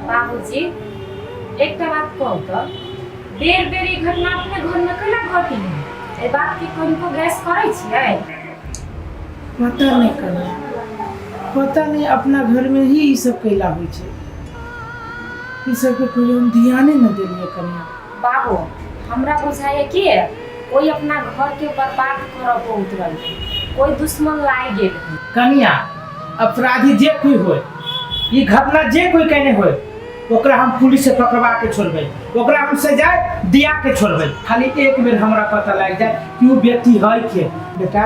बाबूजी, एकटा बात कहू तऽ, बेर बेर ई घटना अपने घरमे केना घटी है? एहि बातके कनिको गैस करै छियै? पता नहि कनिया, पता नहि अपना घरमे ही ई सब कैला होइ छै। ई सबके कहियो हम ध्याने नहि देलियै कनिया। बाबू, हमरा बुझाइए कि कोई अपना घरके बर्बाद करऽ पर उतरल है, कोई दुश्मन लागि गेल है। कनिया, अपराधी जे कोई होय, ई घटना जे कोई केने होय, ओकरा हम पुलिस से पकड़वा के छोड़बै, ओकरा हम सजाय दिया के छोड़बै। खाली एक बेर हमरा पता लागि जाए कि वो व्यक्ति है के। बेटा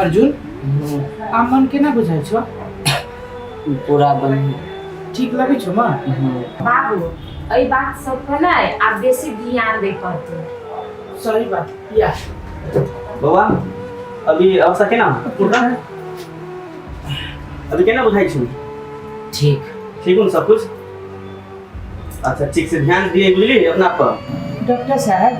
अर्जुन, आ मन केना बुझाइ छौ? पूरा बढ़िया। ठीक लगै छौ माँ? बाबू, एहि बात सब पर ने आब बेसी ध्यान दै पड़तै। सही बात या। बौआ, अभी अवस्था केना? अभी केना बुझाइ छौ? ठीक। ठीक हो सब कुछ? अच्छा, ठीक से ध्यान दिए, बुझली, अपना पर। डॉक्टर साहब,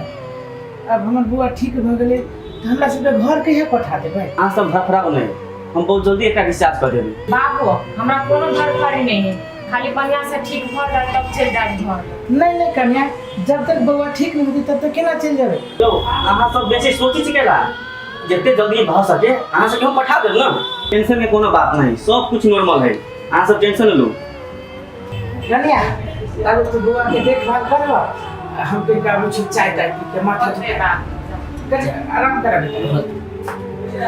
अब हमर बौआ ठीक भऽ गेलै तऽ हमरा सबके घर कहिया पठा देबै? अहाँ सब धड़फड़ाउ नहि, हम बहुत जल्दी एकरा डिस्चार्ज कऽ देबै। बाबू, हमरा कोनो धड़फड़ी नहि है, खाली बढ़िया से ठीक भऽ जाए तब चलि जाए घर। नहि नहि कन्या, जब तक बौआ ठीक नहि होतै तब तक केना चलि जेबै? यौ, अहाँ सब बेसी सोचै छी केला? जते जल्दी भऽ सके अहाँ सबके हम पठा देब ने। टेंशन के कोनो बात नहीं, सब कुछ नॉर्मल है, अहाँ सब टेंशन न लू। कन्या, तब तू बौआ के देखभाल करब, हम कहीं आबै छी चाय ताय पी के माथा ओके बा। आराम कर बेटा।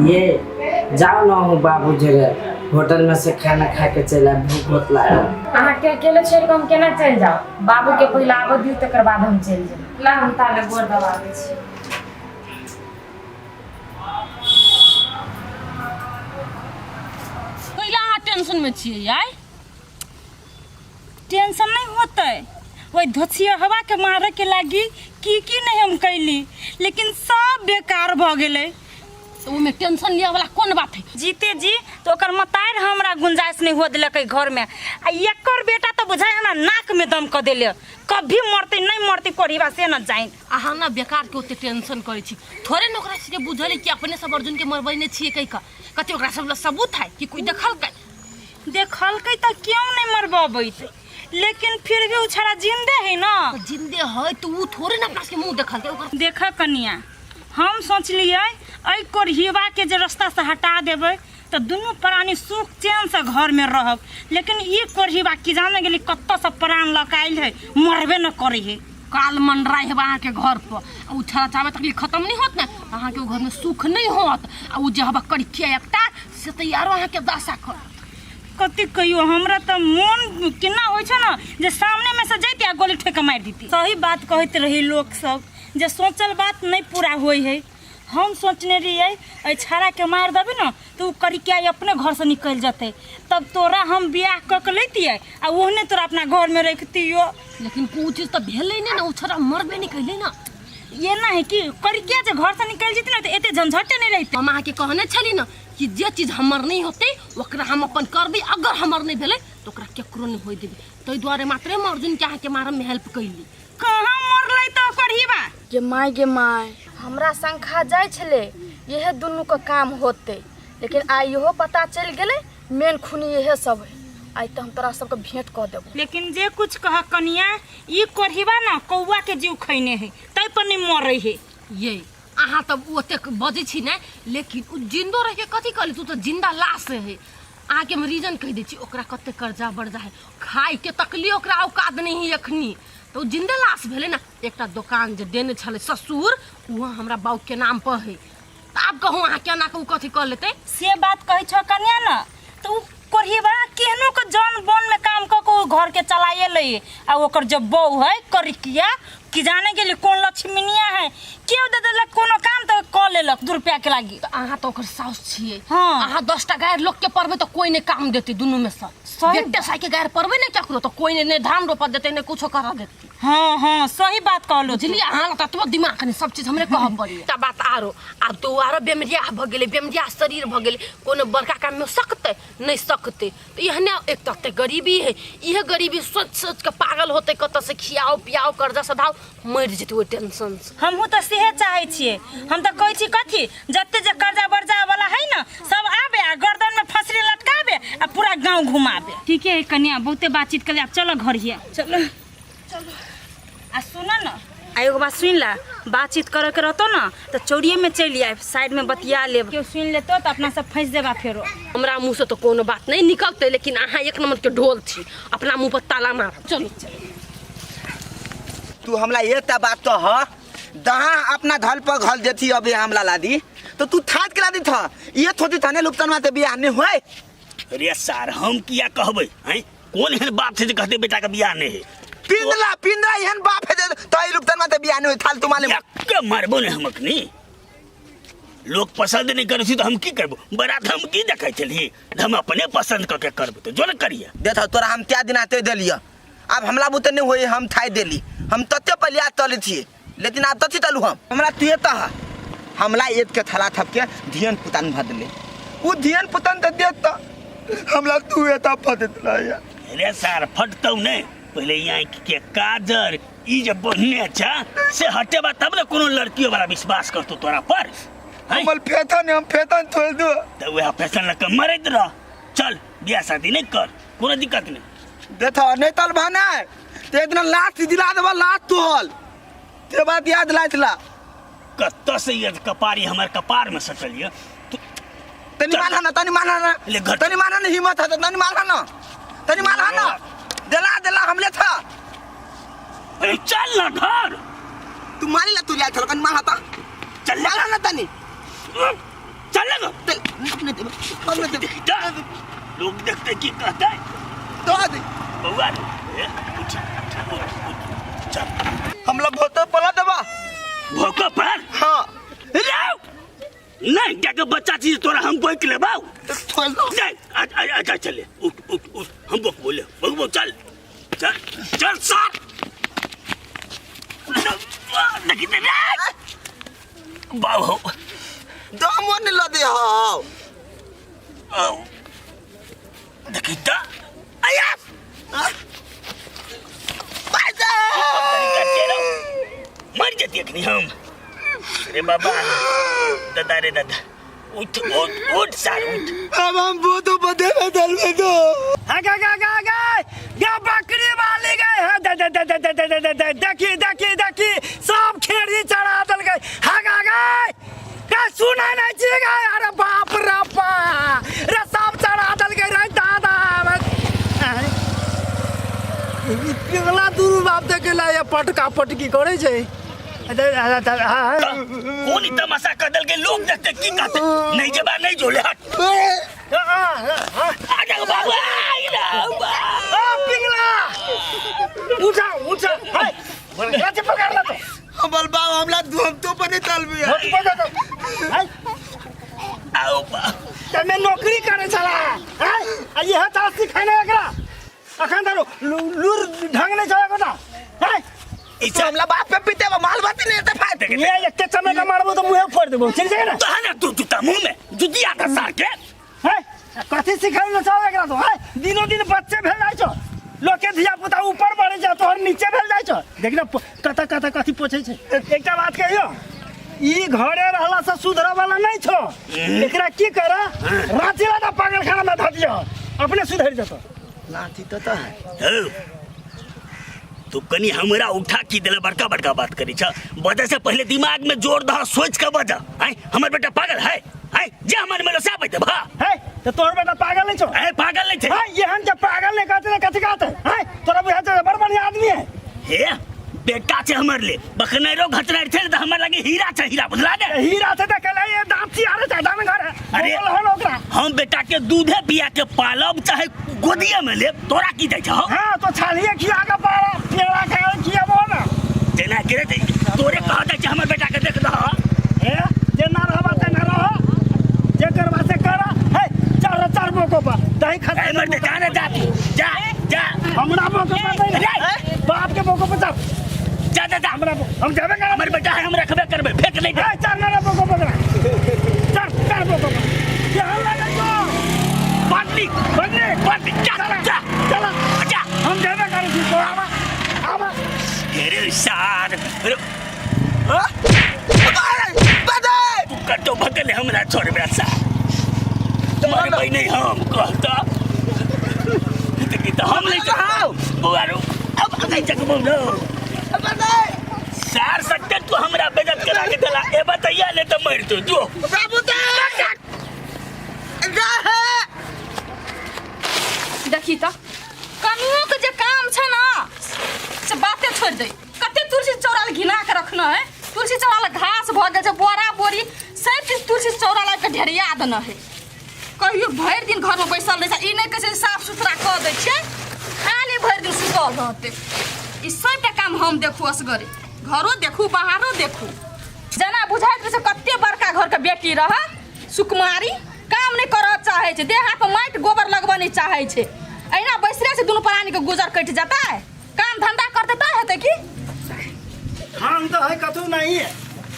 ये जाओ ना हो बाबू जरे होटल में से खाना खा के चला, भूख बहुत लागल। अहाँके अकेले छोड़ि कऽ हम केना चलि जाउ? बाबूके पहिले आबऽ दियौ, तकर बाद हम चलि जायब। ला, हम ताले गोर दबाबै छी। कैला अहाँ टेंशन में छियै यार? टेंशन नहीं होतै, ओहि धोछिया हवा के मारे के लागी की की नहीं हम कैली, लेकिन सब बेकार भऽ गेलै। तऽ ओहिमे टेंशन लिअ वाला कोन बात है? जीते जी तो ओकर मतारि हमरा गुंजाइश नहीं हुआ देलकै घर में, आ एकर बेटा तो बुझाइ हमरा नाक में दम कऽ देले। कभी मरतै नहीं मरतै कोढ़ीबा से न जाइन। अहाँ ने बेकार के ओते टेंशन करै छी। थोड़े ने ओकरा सबके बुझल है कि अपने सब अर्जुन के मरबैने छियै कहि कऽ। कथी ओकरा सब लग सबूत है कि कोई देखलकै? देखलकै तऽ क्यों नहीं मरबबैत, लेकिन फिर भी उ छड़ा जिंदे है ना। तऽ जिंदे है तऽ उ थोड़े ने अपना सबके मुँह देखलकै ओकर। देख कनिया, हम सोचलियै एहि कोढ़ियबा के जे रास्ता से हटा देबै तऽ दुनू प्राणी सुख चैन से घर में रहब, लेकिन ई कोढ़ियबा की जाने गेली कतऽ से प्राण लऽ के आयल है, मरबे न करै है। काल मंडराइ हेबा अहाँके घर पर, आ उ छड़ा चाहबै तकलीफ खत्म नहीं होत ने, अहाँके उ घर में सुख नहीं होत। आ उ जे हबा करिकिया एकटा से तऽ आरो अहाँके दशा करत। कथी कहियो, हमरा तऽ मोन केना होइ छै ने जे सामने में से जैती आ गोली ठोकि के मारि देती। सही बात कहैत रही लोक सब जे सोचल बात नहीं पूरा होइ है। हम सोचने रहियै एहि छाड़ाके मारि देबै ने तऽ ओ करिकिया अपने घरसँ निकलि जेतै, तब तोरा हम बियाह कऽ के लैतियै आ ओहने तोरा अपना घरमे रखतियो। लेकिन ओ चीज तऽ भेलै नहि ने, ओ छड़ा मरबे नहि कैलै ने। एना है कि करिकिया जे घरसँ निकलि जेतै ने तऽ एते झंझटे नहि रहितै। हम अहाँके कहने छली ने कि जे चीज हमर नहि होतै ओकरा हम अपन करबै, अगर हमर नहि भेलै तऽ ओकरा केकरो नहि होइ देबै। ताहि दुआरे मात्रे हम अर्जुनके अहाँके मारऽमे हेल्प कैली। कहाँ मरलै तऽ ओकर हिबा? गे माय, गे माय, हमरा शंखा जाइ छलै इहे दुनूके काम होतै, लेकिन आइ इहो पता चलि गेलै मेन खूनी इहे सब है। आइ तऽ हम तोरा सबके भेंट कऽ देबो। लेकिन जे कुछ कह कनिया, ई कोढ़िबा ने कौआ के जीव खैने है, ताहि पर नहीं मरै है। ये अहाँ तऽ ओतेक बजै छी ने, लेकिन ओ जिन्दो रहिके कथी कहली? तू तऽ जिन्दा लाश है। अहाँके हम रीजन कहि दै छी, ओकरा कते कर्जा बर्जा है, खाइके तकली ओकरा औकात नहि है एखनी, तऽ ओ जिन्दे लाश भेलै ने। एकटा दोकान जे देने छलै ससुर, ओहो हमरा बाबूके नाम पर है, तऽ आब कहू अहाँ केना कऽ ओ कथी कऽ लेतै? से बात कहै छौ कनिया ने, तऽ ओ कोढ़िबा केहनो के जन बन में काम कऽ के ओ घर के चलाए लै, आ ओकर जे बहू है करिकिया, कि जाने गेली कोन लक्ष्मीनिया है, केओ दे देलक कोनो काम तऽ कऽ लेलक 2 रुपया के लागी। तऽ अहाँ तऽ ओकर साउस छियै। हाँ। अहाँ 10टा गारि लोक के पढ़बै तऽ कोई नहि काम देतै दुनू में से। सही। बेटे साइ के गारि पढ़बै ने केकरो तऽ कोई नहि, नहि धान रोपऽ देतै, नहि कुछो करऽ देतै। हाँ हाँ सही बात कहलो बुझलियै अहाँ लग ततबो दिमाग नहि सब चीज हमरे कहऽ पड़ैए एकटा बात आरो आब तऽ ओ आरो बेमरिया भऽ गेलै बेमरिया शरीर भऽ गेलै कोनो बड़का काममे सकतै नहि सकतै तऽ एहने एक तऽ एते गरीबी है इहे गरीबी सोचि सोचि कऽ पागल होतै कतऽसँ खियाओ पियाओ कर्जा सधाओ मरि जेतै ओहि टेंशनसँ हमहूँ तऽ सेहे चाहै छियै हम तऽ कहै छी कथी जते जे कर्जा बर्जा वाला है ने सब आबे आ गर्दन में फसरी लटकाबे आ पूरा गांव घुमाबे ठीके है कन्या बहुते बातचीत कर आब चलो घर हिया चलो आ सुन न आ एगो बात सुन ला बातचीत करे के रहतो ना तऽ चौड़िए में चलि आयब साइड में बतिया लेब केओ सुनि लेतो तऽ अपना सब फंसि जेबा फेरो हमरा मुँहसँ तऽ कोनो बात नहि निकलतै लेकिन अहाँ एक नम्बरके ढोल छी अपना मुँह पर ताला मारब चलू तू हमला एकटा बात तो ह दहा अपना धल पर घल देती अभी हमला लादी तो तू थात के लादी था ये थोती था ने लुप्तन माते बियाह नहीं होए अरे सार हम किया कहबै हैं कोन एहन बाप छै जे कहतै बेटा के बियाह नहि है पिंदला पिंदला एहन बाप है जे तो ई लुप्तन माते बियाह नहीं होए थाल तू माले के मारबो ने हम अखनी लोग पसंद नहीं करै छै तऽ हम की करबो बारात हम की देखै छलियै हम अपने पसंद कऽ के करबो तऽ जो ने करिए देख तोरा हम त्या दिन आते देलिय अब हमला बुते नहीं होई हम थाई देली हम तते पलिया तली थी लेकिन आब तथी तलू हम हमरा तू एत हमला एक के थला थप के धियन पुतन भर देले उ धियन पुतन त देत त हमला तू एत फटत या अरे सार फटतौ ने पहले आँखि के काजर ई जे बन्हने छ से हटेबा तब ने कोनो लड़कियों वाला विश्वास करतो तोरा पर हैं? हमर फेतन हम फेतन छोड़ दो तऽ वएह फैशन लऽ कऽ मरैत रह चल बियाह शादी नहि कर कोनो दिक्कत नहि देख नहीं तल भाना ते एक दिन लात दिला देबा लात तोहल ते बात याद लात ला कतऽ से ये कपारी हमर कपार में सटल ये तू तनी मारहा ना तनी मारहा ना ले घर- तनी मारहा ना हिम्मत है तो तनी मारहा ना तनी मारहा ना दिला दिला हमले था अरे चल ना घर तू मारी ला तू लिया था तनी मारहा ता चल ना मारहा ना तनी चल ना चल नहीं देबो हम नहीं देबो देखी जा लोग देखते की कहते तो आ दे बउआ रे ए, उठ उठ उठ चल हमला बहुत पला देबा भोको पर हां रे नहीं क्या के बच्चा चीज तोरा हम बोक लेबौ छोड़ दो नहीं अच्छा अच्छा चले उठ उठ उठ हम बोक बोले बोक बोक चल चल चल साथ देखी ते रे बाबू हो दम नहीं लदे हो देखी त आया पैसा मर जती अखनी हम अरे बाबा दादा रे दादा उठ उठ उठ सार उठ अब हम बहुत बदे में दल में दो गा गा गा गा गा बकरी वाली गए है दे दे दे दे दे दे दे दे देखी देखी देखी सब खेड़ी चढ़ा दल गए हा गा गा का सुना नहीं छी गए अरे बाप रे बा रे सब चढ़ा दल गए रे दादा पिघला दुनू बाप देखे ला ये पटका पटकी करे छै कोन ई तमाशा कर देलकै लोग देखते की कहते नहीं जेबा नहीं जोले हट आ जा बाबू आई रे बा। पिघला उठा उठा हाय लाठी पकड़ ला तो हमर बाप हमला धूम तो बने तल में हाथ पकड़ तो हाय आओ बा तमे नौकरी करे छला हाय आ इहे ताल सिखाने एकरा अखन धरो लूर ढंग नहीं छला कोटा हाय ई तो हमला बाप पे पीते बा माल बाती नहीं ते फायदे ये एकटे चमेटा मारबो तो मुंहे फोड़ देबो चल जाए ना तो ना तू जूता मुंह में जुतिया का सार के हाय कथी सिखाई छौ एकरा तो हाय दिनो दिन बच्चे भेल जाइ छौ लोक के धिया पुता ऊपर बढ़े छै तोहर नीचे भेल जाइ छौ देख ना कतऽ कतऽ कथी पोछै छै एकटा बात कहियो ई घरे रहला से सुधरे वाला नहीं छौ एकरा की कर रांची ला पागल खाना में धऽ दियो अपने सुधरि जेतौ लाठी तो तो है हौ, तू कनी हमरा उठा की देला बड़का बड़का बात करी छ बजे से पहले दिमाग में जोर दह सोच के बजा आय हमर बेटा पागल है आय जे हमर में से आबै भा है तो तोहर बेटा पागल नहीं छौ ए पागल नहीं छै है एहन के पागल नहीं कहते कथी कहते है तोरा बुझा छै बड़ बढ़िया आदमी है हे बेटा छै हमर ले बखनेरो घचनार छै ने तऽ हमर लगे हीरा छै हीरा बुझला ने हीरा छै तऽ कहले ये दाँत चियारे छै दान घर अरे हन ओकरा हम बेटा के दूधे पिया के पालब चाहे गोदिए में लेब तोरा की जाइ छौ हाँ तो छालिए खिया के पाला पेड़ा खा के खियाबो ना जेना के रे तोरे कह जाइ छै हमर बेटा के देख दह हे जेना रहबा तेना रह जे करबा से कर हे चार चार मौको पर दही खा ए मर्दे जा ने जा तू जा जा हमरा मौको पर नहीं रे बाप के मौको पर जा जा जा जा हमरा हम जाबे करब। हमर बेटा है, हम रखबे करबै, फेंक नहीं दे। ए, चल ना बोको बकरा, चल चल बोको बकरा। केहन लागै छौ? बदली बदली। बदली, जा जा चल। जा। हम जाबे करै छी तो आवा आवा। अरे सार, अरे तू कतो भगल हमरा छोड़बे सा मरबै नहीं हम कहता तऽ हम नहीं चाहब बौआ रो अब नहीं चकबो नो सार सकते तू हमरा बेइज्जत करा के देला ए बतैया ने तऽ मर तू जो देखी तऽ कनियो के जे काम छै ना से बाते छोड़ि दे। कते तुलसी चौरा लग घिना के रखना है, तुलसी चौरा लग घास भऽ गेल छै, बोरा बोरी सब चीज तुलसी चौरा लग के ढेरिया देने है। कहियो भरि दिन घरमे बैसल रहै छै, ई नहि कहै छै साफ सुथरा कऽ दै छियै, खाली भरि दिन सुतल रहतै। ई सबटा काम हम देखू असगरे, घरो देखू बाहरो देखू। जेना बुझाइत रहै छै कते बड़का घरके बेटी रहै सुकुमारी, काम नहि करऽ चाहै छै, देह हाथ पर माटि गोबर लगबऽ नहि चाहै छै, अहिना बैसले छै दुनू प्राणीके गुजर कटि जेतै। काम धंधा करतै तऽ हेतै की? हम तो है कतू नहीं है।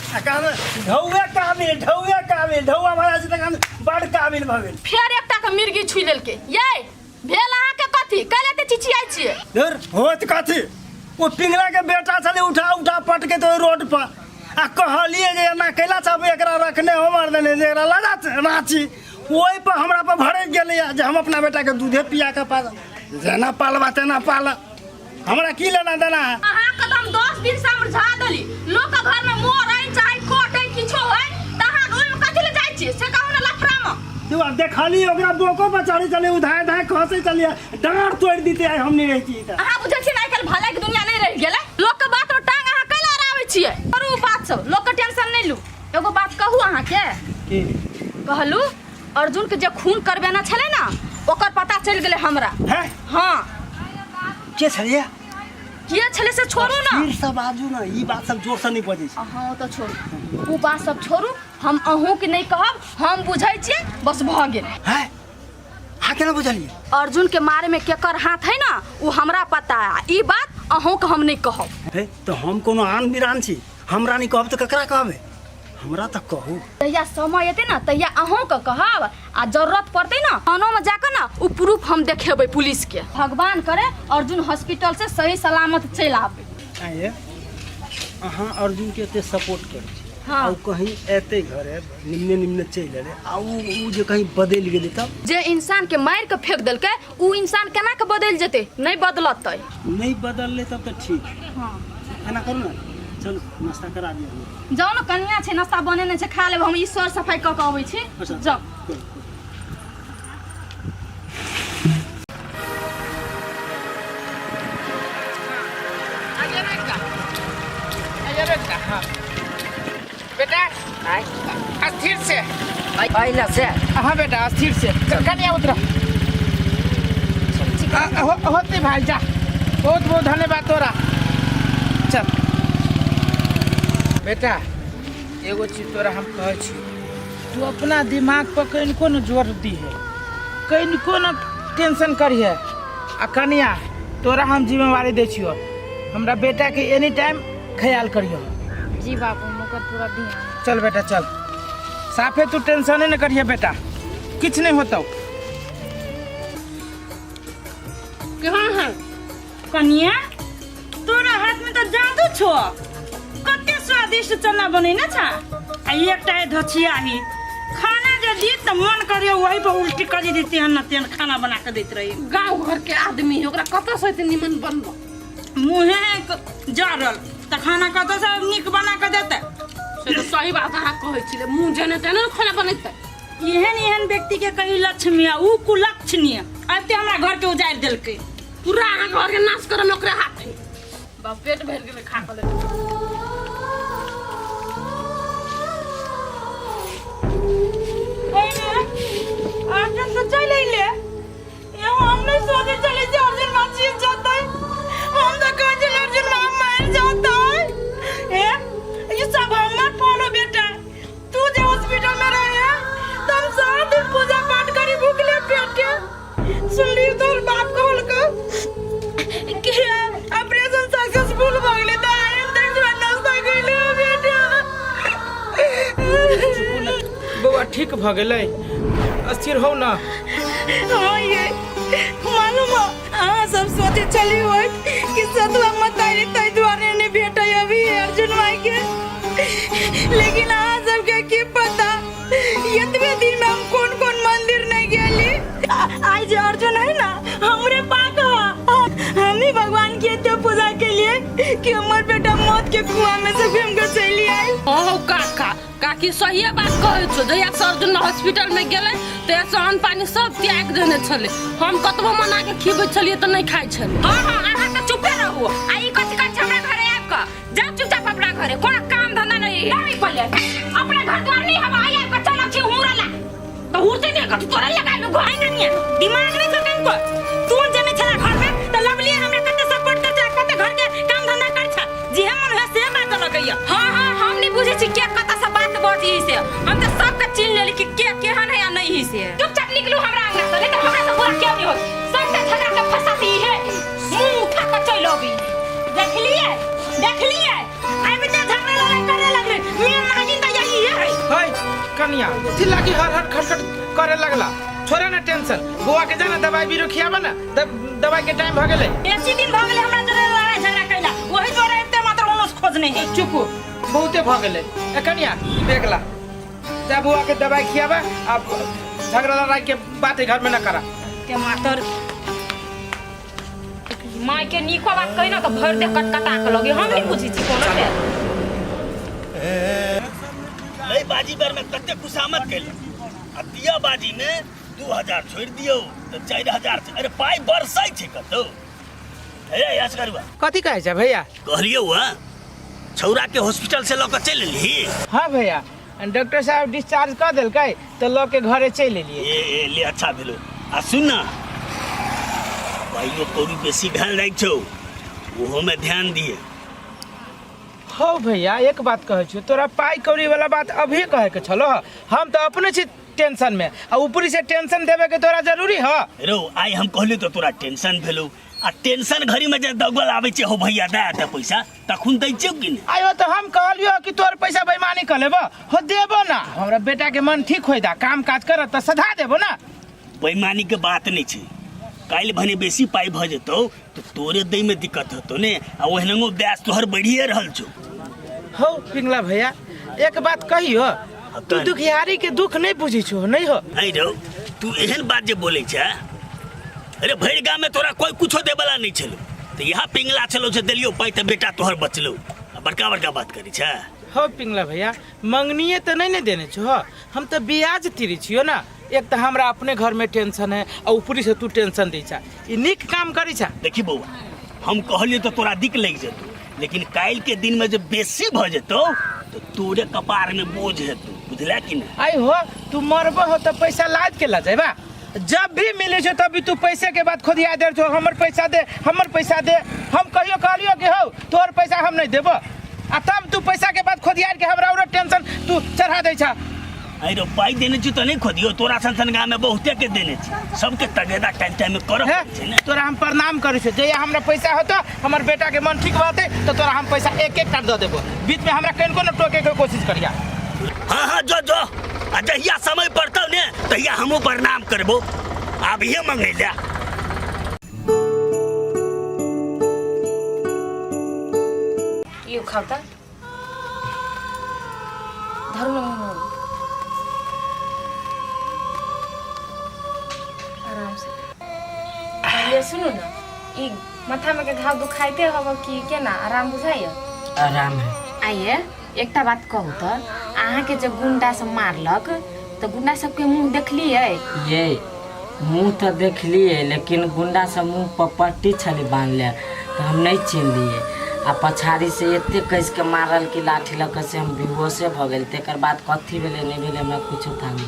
आ कहल ढौआ काबिल, ढौआ काबिल, ढौआ महाराज तऽ कहल बड़ काबिल भऽ गेल। फेर एकटा के मिर्गी छुइ लेलकै। ये भेल अहाँके कथी? कैले एते चिचियाइ छियै? धुर होत कथी, ओ पिंगला के बेटा छलै उठा उठा पटके तो रोड पर आ कहलिए जे एना कैला सब एकरा रखने हो मर देने जे एकरा लगा रांची, ओहि पर हमरा पर भड़क गेलैया जे हम अपना बेटा के दूधे पिया के पाल, जेना पालबा तेना पाल, हमरा की लेना देना है। अहाँ के तऽ हम 10 दिन से समझा देली, लोक के घर में मोर आइन चाहे कोट आइन किछो है तऽ अहाँ ओहिमे कथी ले जाइ छियै से कहू ने लफड़ा में। तू आब देखली ओकरा बोको पर चढ़ी चली उधाय धाय खसे चलिए डाँड़ तोड़ि दिते आइ हम नहीं रहती तऽ। अहाँ बुझै छियै ने आइ काल्हि भलाई के दुनिया नहीं रहि गेलै, लोक के बात में टांग अहाँ कैला अड़ाबै छियै? करू बात सब, लोक के टेंशन नहीं लू। एगो बात कहू अहाँके? की? कहलू अर्जुन के जे खून करबेना छलै ना ओकर पता चलि गेलै हमरा। हैं? हाँ। के छलियै? के छलै से छोड़ू ना। फिर सब बाजू ना, ई बात सब जोर से नहीं बजै छै। हाँ, ओ तऽ छोड़ू, ओ बात सब छोड़ू, हम अहूँ के नहीं कहब, हम बुझै छियै बस भऽ गेल। हैं? अहाँ केना बुझलियै? अर्जुन के मारे में केकर हाथ है ना ओ हमरा पता है, ई बात अहूँ के हम नहीं कहब। हे, तऽ हम कोनो आन बिरान छी, हमरा नहीं कहब तऽ ककरा कहबै? हमरा तऽ कहू। तहिया समय एतै ना तहिया अहूँ के कहब, आ जरूरत पड़तै ना थानो में जाके ना ओ प्रूफ हम देखेबै पुलिस के। भगवान करे अर्जुन हॉस्पिटल से सही सलामत चलि आबै। आँय, अहाँ अर्जुन के एते सपोर्ट करै छी। हाँ। आ उ कहीं एतै घरे निम्ने निम्ने चलि एलै आ उ जे कहीं बदलि गेलै तब? जे इंसान के मारि के फेंक देलकै उ इंसान केना के बदलि जेतै? नहीं बदलतै। नहीं बदललै तब तऽ ठीक। हाँ। एना करू ना, चलू नाश्ता करा दिअ हमरा। जाउ ने कनिया छै नाश्ता बनेने छै खा लेब, हम ई सर सफाई कऽ के अबै छी। अच्छा। जाउ। करू, करू। बेटा अस्थिर से पहला से। हाँ बेटा अस्थिर से कनिया उतरा होते भाई जा, बहुत बहुत धन्यवाद तोरा। चल बेटा एगो चीज तोरा हम कहै छी, तू अपना दिमाग पर कनिको न जोर दी है, कनिको न टेंशन करिहे। आ कनिया तोरा हम जिम्मेवारी दै छियो, हमरा बेटा के एनी टाइम ख्याल करियो। जी बाबू, हम ओकर पूरा ध्यान। चल बेटा चल, साफे तू टेंशन नहीं करिहे बेटा, किछ नहीं होतौ। केहन है कनिया? तोरा हाथ में तो जादू छो, कते स्वादिष्ट चना बनेने छा। आ एकटा धचिया ही खाना जे दी त मन करियो वही पर उल्टी करी देते हन न तेन खाना बना के देत रही। गांव घर के आदमी है, ओकरा कतऽ से एते निमन बनबो? मुँहे जरल त खाना कतऽ से नीक बना के देते? से तो सही बात अहाँ कहै छी, मुँह जेने तेने ने खाना बनेतै। एहन एहन व्यक्ति के कही लक्ष्मी आ उ कुलक्षणी आबिते हमरा घर के उजाड़ि देलकै। पूरा अहाँ घर के नाश करऽ में ओकरे हाथ है। बाप पेट भरि गेलै खा कऽ। अर्जुन तो चलि अयलै। एहो हम नहीं सोचे चले जे अर्जुन बाँची जतै, हम तो कहै छलियै अर्जुन माँ मरि जतै। ए ई सब हमर फल बेटा, तू जे हॉस्पिटल में रहे तो हम 7 दिन पूजा पाठ करी भूखले पेटे। सुनली तोर बाप कहलको कि ऑपरेशन सक्सेसफुल भऽ गेलै तऽ आइ हम भऽ गेलै स्थिर हो ना हाँ ये मालूम हो अहाँ सब सोचे चली होत कि सतुआ मतारी तै दुआरे नहीं भेटे अभी अर्जुन भाई के लेकिन अहाँ सबके की पता एतबे दिन में हम कौन कौन मंदिर नहीं गेली आइ जे अर्जुन है ना हमरे पाक ह हम ही भगवान के एते पूजा के लिए कि हमर बेटा मौत के कुआं में से घूम के चली आयल अहो काका काकी सहिए बात कहै छौ जहिया से अर्जुन हॉस्पिटल में गेलै तहिया से अन्न पानी सब त्याग देने छलै हम कतबो मना के खिबै छलियै तऽ नहि खाइ छलै हाँ हाँ अहाँ तऽ चुपे रहू आ ई कथी करै छै हमरा घरे आबि कऽ जाउ चुपचाप अपना घरे कोनो काम धंधा नहीं नहीं पहिले अपना घर द्वार नहीं हवा आई आबि कऽ चलक छी हुरा ला तऽ हुरते नहीं कथी तोरा लगा लू घर नहीं दिमाग नहीं छौ कनको तू जने छला घर में त लवली हमरा कते सपोर्ट कर छला कते घर के काम धंधा कर छा जे मन है से बात लगैया हाँ हाँ हम नहीं बुझे छी के कता से बात बजी से हम तो सबके चिन्ह लेली कि के केहन है या नहीं है से चुपचाप निकलू हमरा अंगना से नहीं तो हमरा से बुरा क्यों नहीं हो सबके झगड़ा के फंसा सी है मुंह उठा के चल अबी देखलिए देखलिए आबि ते झगड़ा लड़ाई करे लगले मेन नागिन त यही है है कनिया चिल्ला की हर हर खटखट करे लगला छोड़े ना टेंशन बौआ के जाना दवाई बीरो खियाबा ना दवाई के टाइम भ गेलै बेसी दिन भ गेलै हमरा जरे लड़ाई झगड़ा कैला वही द्वारा एते मात्र ओनस खोजने है चुप बहुते भ गेलै ए कनिया बेगला जा बौआ के दवाई खियाबा आ झगड़ा लड़ाई के बात घर में ना करा ते मातर माय के नीको बात कही ना तो भर दे कटकटा के लगे हम नहीं बुझी छी कोनो से एहि बाजी बार में कते खुशामद कैल आ दिया बाजी में 2000 छोड़ि दियौ तऽ 4000 छै। अरे पाइ बरसै छै कतौ हे असगरुआ कथी कहै छै भैया कहलियौ हँ छौड़ा के हॉस्पिटल से लऽ कऽ चलि एलही हाँ भैया डॉक्टर साहब डिस्चार्ज कऽ देलकै तऽ लऽ के घरे चलि एलियै ए ए ले अच्छा भेलो आ सुन ना पाइयो कौड़ी बेसी भेल जाइ छौ ओहोमे ध्यान दिए हौ भैया एक बात कहै छियौ तोरा पाइ कौड़ी वाला बात अभी कहै के छलो हम तऽ अपने छी टेंशन में आ ऊपरी से टेंशन देवे के तोरा जरूरी ह रो आइ हम कहलियो तऽ तोरा टेंशन भेलो आ टेंशन घड़ी में जे दौगल आबै छै हो भैया दे दे पैसा तखन दै छियौ कि नहि आयो तऽ हम कहलियो कि तोर पैसा बेईमानी कर लेबो हो देबो ना हमरा बेटा के मन ठीक होय दा काम काज करत तऽ सधा देबो ना बेईमानी के बात नहि छै काल्हि भने बेसी पाइ भऽ जेतौ तऽ तोरे दै में दिक्कत होतौ ने आ ओहनंगो ब्याज तोहर बढ़िए रहल छौ हौ पिंगला भैया एक बात कहियो तू दुखियारी के दुख नहीं बुझी छो नहीं हो नहीं रौ तू एहन बात जे बोलै छै अरे भरि गाम में तोरा कोई कुछो देबला नहीं छलो तऽ यहाँ पिंगला छलो से देलियो पाइ तऽ बेटा तोहर बचलो आ बड़का बड़का बात करै छै हौ पिंगला भैया मंगनिए तऽ नहीं ने देने छो हो हम तऽ ब्याज तिरी छियो ना एक तऽ हमरा अपने घर में टेंशन है आ ऊपरी से तू टेंशन दै छा ई नीक काम करै छा देखी बौआ हम कहलियो तऽ तोरा दिक लागि जेतौ लेकिन काल्हि के दिन में जे बेसी भऽ जेतौ तऽ तोरे कपार में बोझ हेतौ बुझला कि नहि आई हो तू मरबो हो तऽ पैसा लाद के ला जेबा जब भी मिले छो तब भी तू पैसे के बाद खोदिया दे छो हमर पैसा दे हमर पैसा दे हम कहियो कहलियो कि हौ तोहर पैसा हम नहीं देबो आ तब तू पैसा के बाद खोदिया के हमरा और टेंशन तू चढ़ा दै छा अरे पाइ देने छी तऽ नहि खोदियो तोरा सन सन गाँव में बहुते के देने छी सबके तगेदा टाइम टाइम में करऽ हे पड़ै छै ने तोरा हम प्रणाम करै छियो जहिया हमरा पैसा होतो हमर बेटा के मन ठीक रहतै तऽ तोरा हम पैसा एक एक टा दऽ देबो बीच में हमरा कनिको न टोके के कोशिश करिया हाँ हाँ जो जो आ जहिया समय पड़तौ ने तहिया हमहूँ प्रणाम करबो आबिये मंगै ले यो खाऊ त धरू न मुँहमा। आराम से पहिले सुनू न ई माथामे के घाव दुखाइते हब कि केना आराम बुझाइए आराम है आइए एकटा बात कहू तऽ अहाँके जे गुंडा सब मारलक तऽ गुंडा सबके मुँह देखलियै ये मुँह तऽ देखलियै लेकिन गुंडा सब मुँह पर पट्टी छलै बान्हले तऽ हम नहि चिन्हलियै आ पछाड़ी से एते कसि के मारल कि लाठी लऽ कऽ से हम बेहोशे भऽ गेल तकर बाद कथी भेलै नहि भेलै हमरा कुछो थाह नहि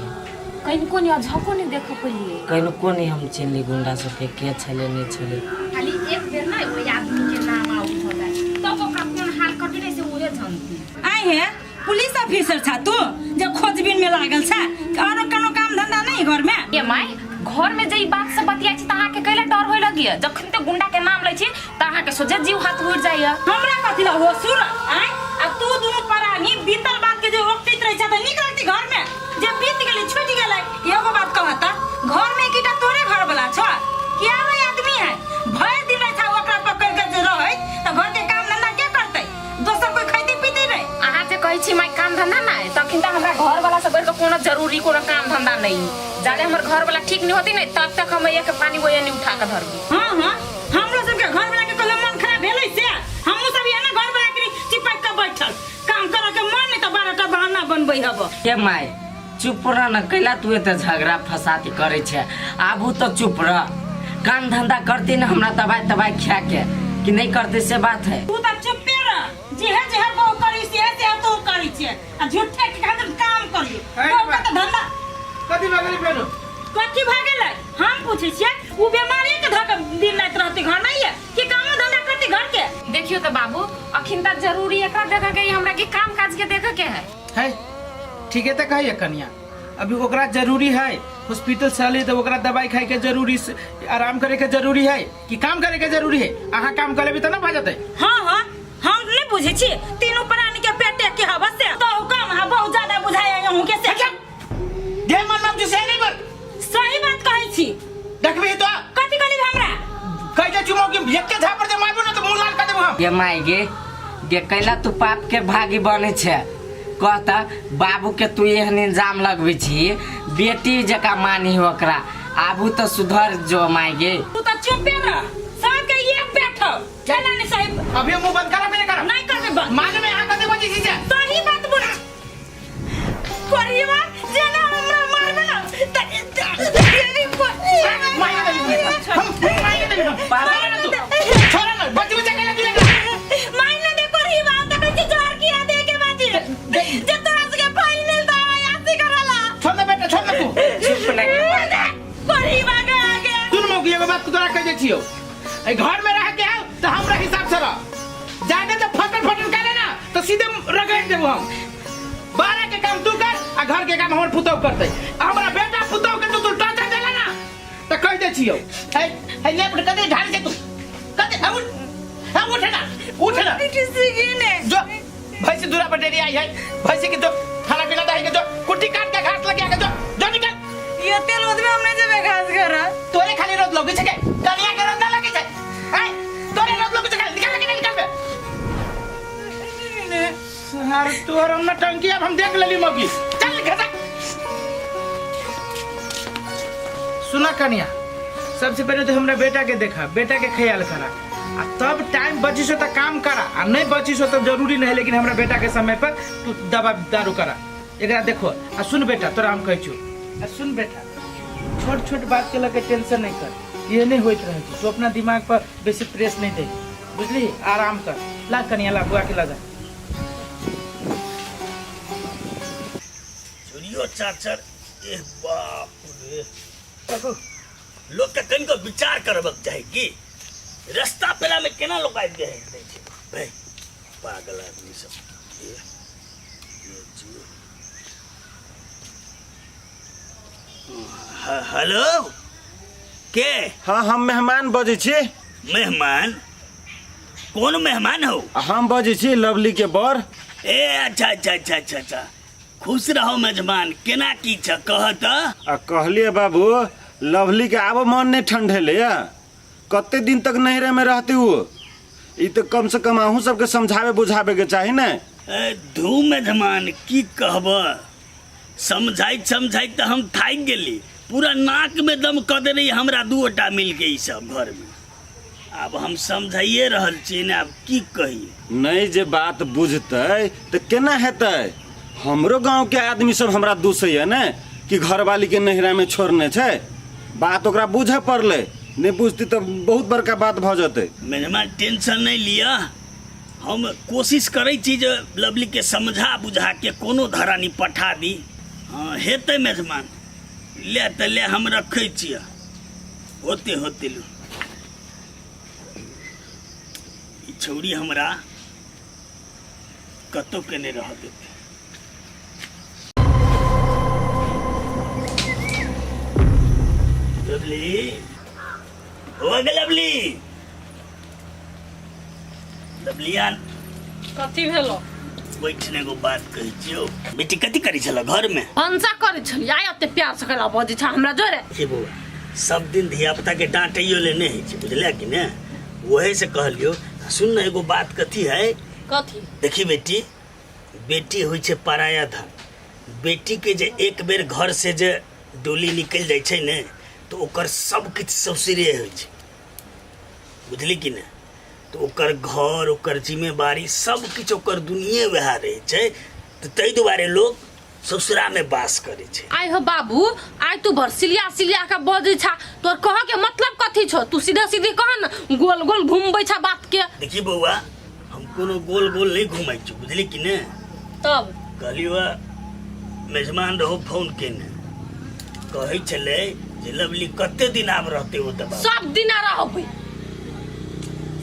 कनिको नहि झको नहि देखऽ पेलियै कनिको नहि हम चिन्हली गुंडा सबके के छलै नहि छलै खाली एक बेर ने ओहि आदमी के नाम आउट हो जाए तब ओकरा कोन हाल करबी ने से उहे जानती आइ हे पुलिस ऑफिसर छा तू जे खोजबीन में लागल छा आरो कोनो काम धंधा नहीं घर में ये माय घर में जे ई बात सब बतियाइ छी त अहाँके कैला डर होय लगिय जखन ते गुंडा के नाम लै छी त अहाँके सोझे जीव हाथ उड़ जाइए हमरा कथी ला हो सुर आइ आ तू दुनू प्राणी बीतल बात के जे ओकटैत रहै छा त नीक लगती घर में जे बीत गेलै छूटि गेलै। एगो बात कहता, घर में एकटा तोरे घर वाला छ कि आरो आदमी है? भरि दिन रहै छ ओकरा पकड़ के जे रहै त घर के काम धंधा के करतै? दोसर कोई खैते पीते नहीं। अहाँ जे कहै छी माय काम धंधा नहि, तखन तऽ हमरा घर वाला से बढ़ि कऽ कोनो जरूरी कोनो काम धंधा नहीं। जाले हमर घर वाला ठीक नहीं होती नहीं तब तक हम एक पानी वो नहीं उठा के धरबी। हाँ हाँ, हमरो सबके घर वाला के कहियो मन खराब भेलै से हमहूँ सब एना घर वाला के चिपक के बैठल काम करे के मन नहीं त 12टा बहाना बनबै हब। के माय चुप रह न, कैला तू एते झगड़ा फसाद करै छै? आबू तऽ चुप रह, काम धंधा करती न हमरा दवाई तवाई खा के कि नहीं करते से बात है। तू तऽ चुप्पे रह, जेहे जेहे बहु करी सेहे सेहे तू करी छे आ झूठे के खातिर काम करी बहु के तऽ धंधा। कथी भऽ गेलै फेरो? कथी भऽ गेलै हम पूछै छियै, उ बीमारी के धऽ के दिन राति रहती घर में ये कि कामो धंधा करती घर के? देखियो तऽ बाबू, अखिन तऽ जरूरी एकरा देखे के हमरा के काम काज के देखे के है। है ठीक है तऽ कहिए कनिया, अभी ओकरा जरूरी है हॉस्पिटल से अली तो ओकरा दवाई खाए के जरूरी, आराम करे के जरूरी है कि काम करे के जरूरी है? अहाँ काम कर लेबी तऽ ना भऽ जेतै। हाँ हाँ, हम नहीं बुझे छी तीनों प्राणी के पेटे के हवा से तो कम है बहुत ज्यादा बुझाय अहूँ के से। गे मन में से नहीं बोल। सही बात कहै छी। देखबी तो कथी कहली हमरा? कहि दे चुमो कि एके झापर जे मारबो ना तो मुंह लाल कर देबो हम। गे माय गे, गे कैला तू पाप के भागी बने छे? कहता बाबू के तू एहन इंजाम लगबै छी, बेटी जका मानी ओकरा। आबू तऽ सुधर जो माय गे। तू तऽ चुपे रह, सबके एक पेट हो चला नहीं सही। अभी मुंह बंद करा नहीं करा? नहीं करबे बंद। मालूम है अहाँ कथी बजै छी से? सही बात बोल परिवार जेना हमरा मारबे ना त हम मार देबी हम। छोड़ ना, बच्चे बच्चे कैला तू एकरा? मान ले परिवार त कहै छी जोर किया दे के बाजी जे तोरा सबके फाइल मिलता है आसी करला। छोड़ दे बेटा, छोड़ दे तू। चुप नहीं गे माय। परिवार के आगे सुन मौगी, एगो बात तोरा कह दै छियौ, एहि घर में रह के आउ तऽ हमरा हिसाब से रह, जाके तो फटल फटल करे ना तो सीधे रगड़ देबो हम। 12 के काम तू कर आ घर के काम हमर पुतहु करतै। आ हमरा बेटा पुतहु के तू टॉर्चर देला ना तऽ कह दै छियौ। है है लेपट कदे ढाल के तू कदे है उठ, है उठ ना, उठ ना। जो भैंसी दूरा पर डेरी आई है, भैंसी के जो खाना पीना दही के जो कुट्टी काट के घास लगे के जो जो निकल। ये तेल रोज में हम नहीं जेबे घास घर। तोरे खाली रोज लगे छै के कनिया के रोज ना लगे छै? हैं तोरे रोज लगे छै, निकल निकल निकल बे। सर तोर हम टंकी अब हम देख लेली मौगी, चल घसक। सुना कनिया, सबसे पहले तो हमरा बेटा के देखा, बेटा के ख्याल करा आ तब टाइम बची सो तो काम करा आ नहीं बची सो तब जरूरी नहीं, लेकिन हमरा बेटा के समय पर तू दवा दारू करा एकरा देखो। आ सुन बेटा, तोरा हम कहै छौ, आ सुन बेटा, छोट छोट बात के लके टेंशन नहीं कर, ये नहीं होइत रहै छै, तू अपना दिमाग पर बेसी प्रेस नहीं दे, बुझली? आराम कर। ला कनिया ला बुआ के लगा। चुरियो चाचर ए बाप रे, लोक के कनिको विचार करबक चाही कि रस्ता पेला में केना लोक आबि जाइ दै छै भाई, पागल आदमी सब। ए, ए चुर। हेलो के? हाँ हम मेहमान बजै छी। मेहमान? कोन मेहमान हो? हम बजै छी लवली के बर। ए अच्छा अच्छा अच्छा अच्छा अच्छा, खुश रहो मेजबान, केना की छ कह त? आ कहलिए बाबू, लवली के आबो मन नहीं ठंडेले या, कते दिन तक नैहरे में रहती वो? ई तो कम से कम अहूँ सबके समझावे बुझावे के चाही ने। ए धू मेजबान की कहब, समझाइत समझाइत त हम थाकि गेली, पूरा नाक में दम क देने हमरा दूटा मिल के ई सब घर में। आब हम समझाइए रहल छी ने, आब की कही। नहीं जे बात बुझतै त केना हेतै? हमरो गांव के आदमी सब हमरा दूसैया ने कि घरवाली के नैहरा में छोड़ने छै, बात ओकरा बुझे पड़लै, नहीं बुझती तऽ बहुत बड़का बात भऽ जेतै। मेजबान टेंशन नहीं लिअ, हम कोशिश करै छी जे लवली के समझा बुझा के कोनो धरानी पठा दी। हाँ हेतै मेजबान, ले तऽ ले हम रखै छियै, होते होते लू। ई छौड़ी हमरा कतौ के नहीं रह देते। लवली हो गेल लवली, लवलियान कथी भेलो? बैठ ने एगो बात कहै छियौ बेटी कथी करै छल घरमे भनसा करै छलियै आइ ओते प्यार से कैला बजै छ हमरा जोरे हे बौआ सब दिन धिया पुता के डांटैयो ले नहि होइ छै बुझलियै कि ने वही से कहलियौ सुन ने एगो बात कथी है कथी देखी बेटी बेटी होइ छै पराया धन बेटी के जे एक बेर घर से जे डोली निकलि जाइ छै ने तऽ ओकर सब किछु ससुरे होइ छै बुझली कि ने तऽ ओकर घर ओकर जिम्मेवारी सब किछु ओकर दुनिये वएह रहै छै तऽ ताहि दुआरे लोक ससुरामे वास करै छै आइ हो बाबू आइ तू भर सिलिया सिलिया के बजै छा तोर कह के मतलब कथी छौ तू सीधे सीधे कह न गोल गोल घुमबै छा बात के देखी बौआ हम कोनो गोल गोल नहि घुमै छी बुझली कि ने तब कहलियौ मेजमान रहो फोन केने कहै छलै जे लवली कते दिन आब रहतै ओतऽ बाबू सब दिना रहबै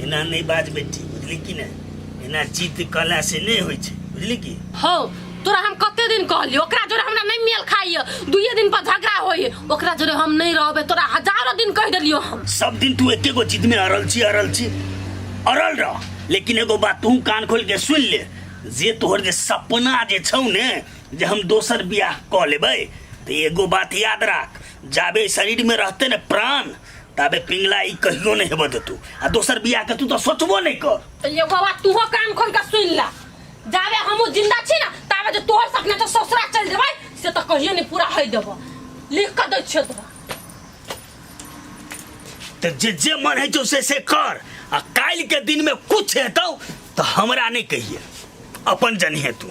एना नहि बाज बेटी बुझली कि नहि एना जिद कला से नहि होइ छै बुझली कि हौ तोरा हम कते दिन कहलियो ओकरा जोरे हमरा नहीं मेल खाइए दुइये दिन पर झगड़ा होइए ओकरा जोरे हम नहीं रहबे तोरा हजारों दिन कह देलियो हम सब दिन तू एके गो जिद में अड़ल छी अड़ल छी अड़ल रह लेकिन एगो बात तू कान खोल के सुन ले जे तोहर जे सपना जे छौ ने जे हम दोसर बियाह कऽ लेबै तऽ एगो बात याद राख जाबे शरीर में रहते ने प्राण ताबे पिंगला ई कहियो नहीं हेबऽ देतू आ दोसर बियाह के तू तऽ सोचबो नहीं कर तो एगो बात तूहो कान खोल के सुन ला जाबे हमहूँ जिंदा छी ना ताबे जे तोहर सपना तो ससुरा चल जेबै से तऽ कहियो नहीं पूरा होइ देबो लिख के दै छियो तोरा तऽ जे जे मन होइ छौ से से कर आ काल्हि के दिन में कुछ हेतौ तऽ हमरा नहीं कहिए अपन जनिहे तू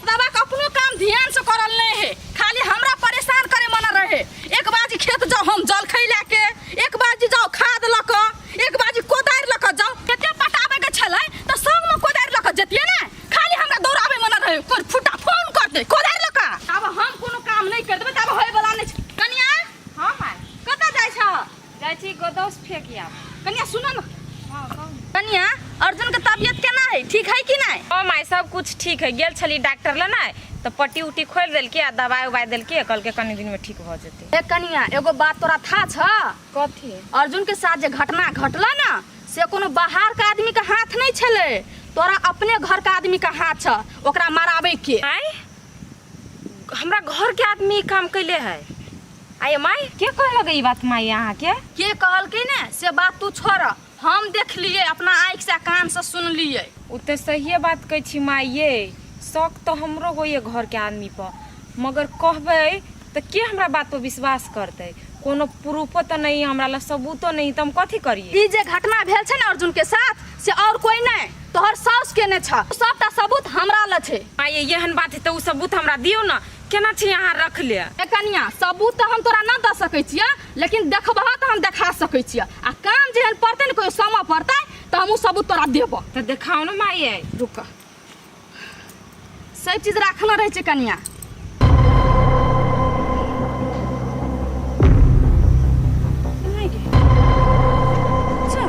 बाबा के अपनो काम ध्यान से करल नहीं है खाली हमरा परेशान करे मन रहे एक बाजी खेत जाओ हम जल खै के एक बाजी जाओ खाद लऽ कऽ एक बाजी कोदारि लऽ कऽ जाओ कते पटाबे के छलै तऽ संग में कोदारि लऽ कऽ जतियै ने खाली हमरा दौड़ाबे मन रहे कोई फुटा फोन करते कोदारि लऽ कऽ आब हम कोनो काम नहीं कर देबै तब होय वाला नहीं छै कनिया हां माय कतऽ जाइ छ जाइ छी गोदौस फेंक आब कनिया सुन न कनिया अर्जुन के तबियत केना है ठीक है कि नहीं ओ my सब कुछ ठीक है गेल छली डॉक्टर लग ने तऽ पट्टी उट्टी खोलि देलकै आ दवाई उवाई देलकै कहलकै कनी दिन में ठीक भऽ जेतै ए कनिया एगो बात तोरा था छ कथी अर्जुन के साथ जे घटना घटला ना से कोनो बाहर के आदमी के हाथ नहीं छले तोरा अपने घर के आदमी के हाथ छ ओकरा माराबे के आय हमरा घर के आदमी ई काम कैले है आय माय के कहलक ई बात माय अहाँके के कहलकै ने से बात तू छोड़ हम देखलिए अपना आँखि से कान से सुनलिए ओ तऽ सहिए बात कहै छी माय ये शक तऽ हमरो होइए घरके आदमी पर मगर कहबै तऽ के हमरा बात पर विश्वास करतै कोनो प्रूफो तऽ नहि हमरा लग सबूतो नहि तऽ हम कथी करियै ई जे घटना भेल छै ने अर्जुन के साथ से और कोई नहीं तोहर साउस के ने छ सबटा सबूत हमरा लग छै माय ये एहन बात है तऽ ओ सबूत हमरा दियौ ने केना छी अहाँ रख ले ए कनिया सबूत तऽ हम तोरा न दऽ सकै छियै लेकिन देखबह तऽ हम देखा सकै छियै आ काम जेहन पड़तै ने कोई समय पड़तै तऽ हम ओ सबूत तोरा देबह तऽ देखाउ ने माय ये रुक सब चीज राखल रहै छै कनिया नहि गे। अच्छा,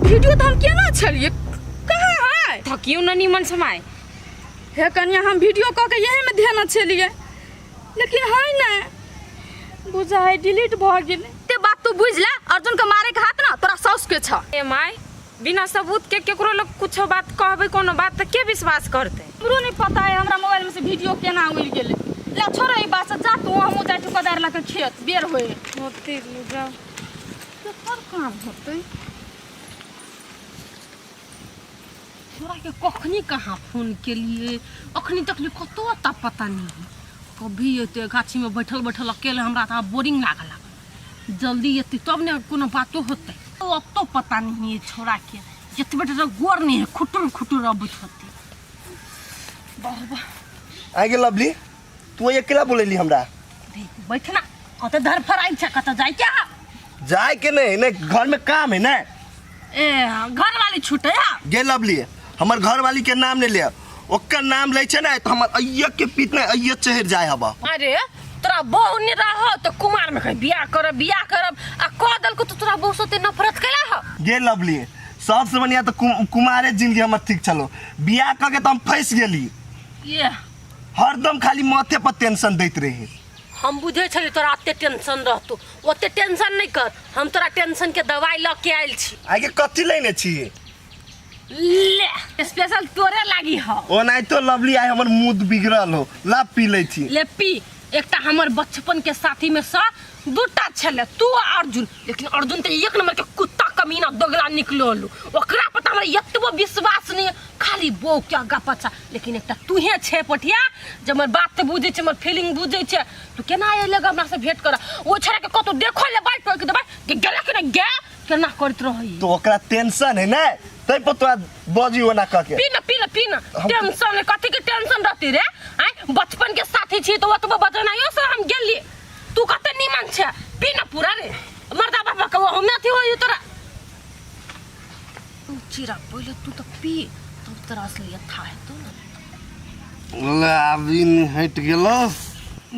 वीडियो तऽ हम केना छलियै कहाँ है थकियौ ने निमन से माय हे कनिया हम वीडियो कऽ के यही में ध्यान छलियै लेकिन है ने बुझा है डिलीट भऽ गेलै ते बात तू बुझ ले अर्जुन के मारे के हाथ ना तोरा साउस के छ ए माय बिना सबूत के केकरो लोग कुछो बात कहबै कोनो बात तऽ के विश्वास करतै हमरो नहीं पता है हमरा मोबाइल में से वीडियो केना उड़ि गेलै ले छोड़ ई बात से जा तू हमहूँ जाइ छी कोदारि लऽ के खेत बेर होए होते जाओ केकर काम होतै तोरा के कखनी कहाँ फोन केलिए अखनी तक ले कतौ अता पता नहीं कभी एते गाछी में बैठल बैठल अकेले हमरा तऽ आब बोरिंग लागल लागल जल्दी एते तब ने कोनो बातो होतै ओ अतो पता नहीं है छोरा के जतबे टा गोर नहीं है खुटुर खुटुर अबैत होतै वाह वाह आइ गे लवली तू अकेला बोलेली हमरा बैठ ना कतऽ धरफड़ाइ छै कतऽ जाइ के अहाँ जाए के नहीं नहीं घर में काम है ना ए घर वाली छूटे हा गे लवली हमर घर वाली के नाम नहीं ले ओकर नाम लै छै ने तऽ हमर अय्य के पीत ने अय्य चढ़ि जाय हबा अरे तोरा बहू नहीं रहो तो कुमार में कहे बियाह करब बियाह करब आ कह देलको तो तोरा बहू से ओते नफरत कैला ह गे लवली सबसे बढ़िया तऽ कुमारे जिंदगी हमर ठीक छलो बियाह कऽ के तऽ हम फंसि गेली ये हरदम खाली माथे पर टेंशन दैत रही हम बुझे छली तोरा एते टेंशन रहतो ओते टेंशन नहीं कर हम तोरा टेंशन के दवाई लऽ के आयल छी आगे कथी लेने छी ले स्पेशल तोरे लागी हो ओनाहितो लवली आइ हमर मूड बिगड़ल हो ला पी लै छी ले पी एकटा हमर बचपन के साथी में सँ दूटा छलै तू आ अर्जुन लेकिन अर्जुन तऽ एक नंबर के कुत्ता कमीना दोगला निकलल ओकरा पर तऽ हमरा एतबो विश्वास नहीं है, खाली बो के आगा पाछा लेकिन एकटा तूहे छे पठिया जे हमर बात तऽ बुझै छै हमर फीलिंग बुझै छै तू केना एले हमरा से भेंट कर ओ छोड़ा के कतौ देखो ले बाइक टोक देबै कि गेला कि नहीं गे केना करैत रहै तो ओकरा टेंशन है ने तै पर तोरा बजी ओना कह के पी ना पी ना पी ना टेंशन है कथी के टेंशन रहती रे आय बचपन के साथी छी तो ओतबो बचनाइयो से हम गेली तू कते नीमन छे पी ना पूरा रे मर्दा बाबा के हमे अथी होई तोरा तू चिरा पहिले तू तो पी तब तोरा असलियत था है तो ना ले अभी हट गेलो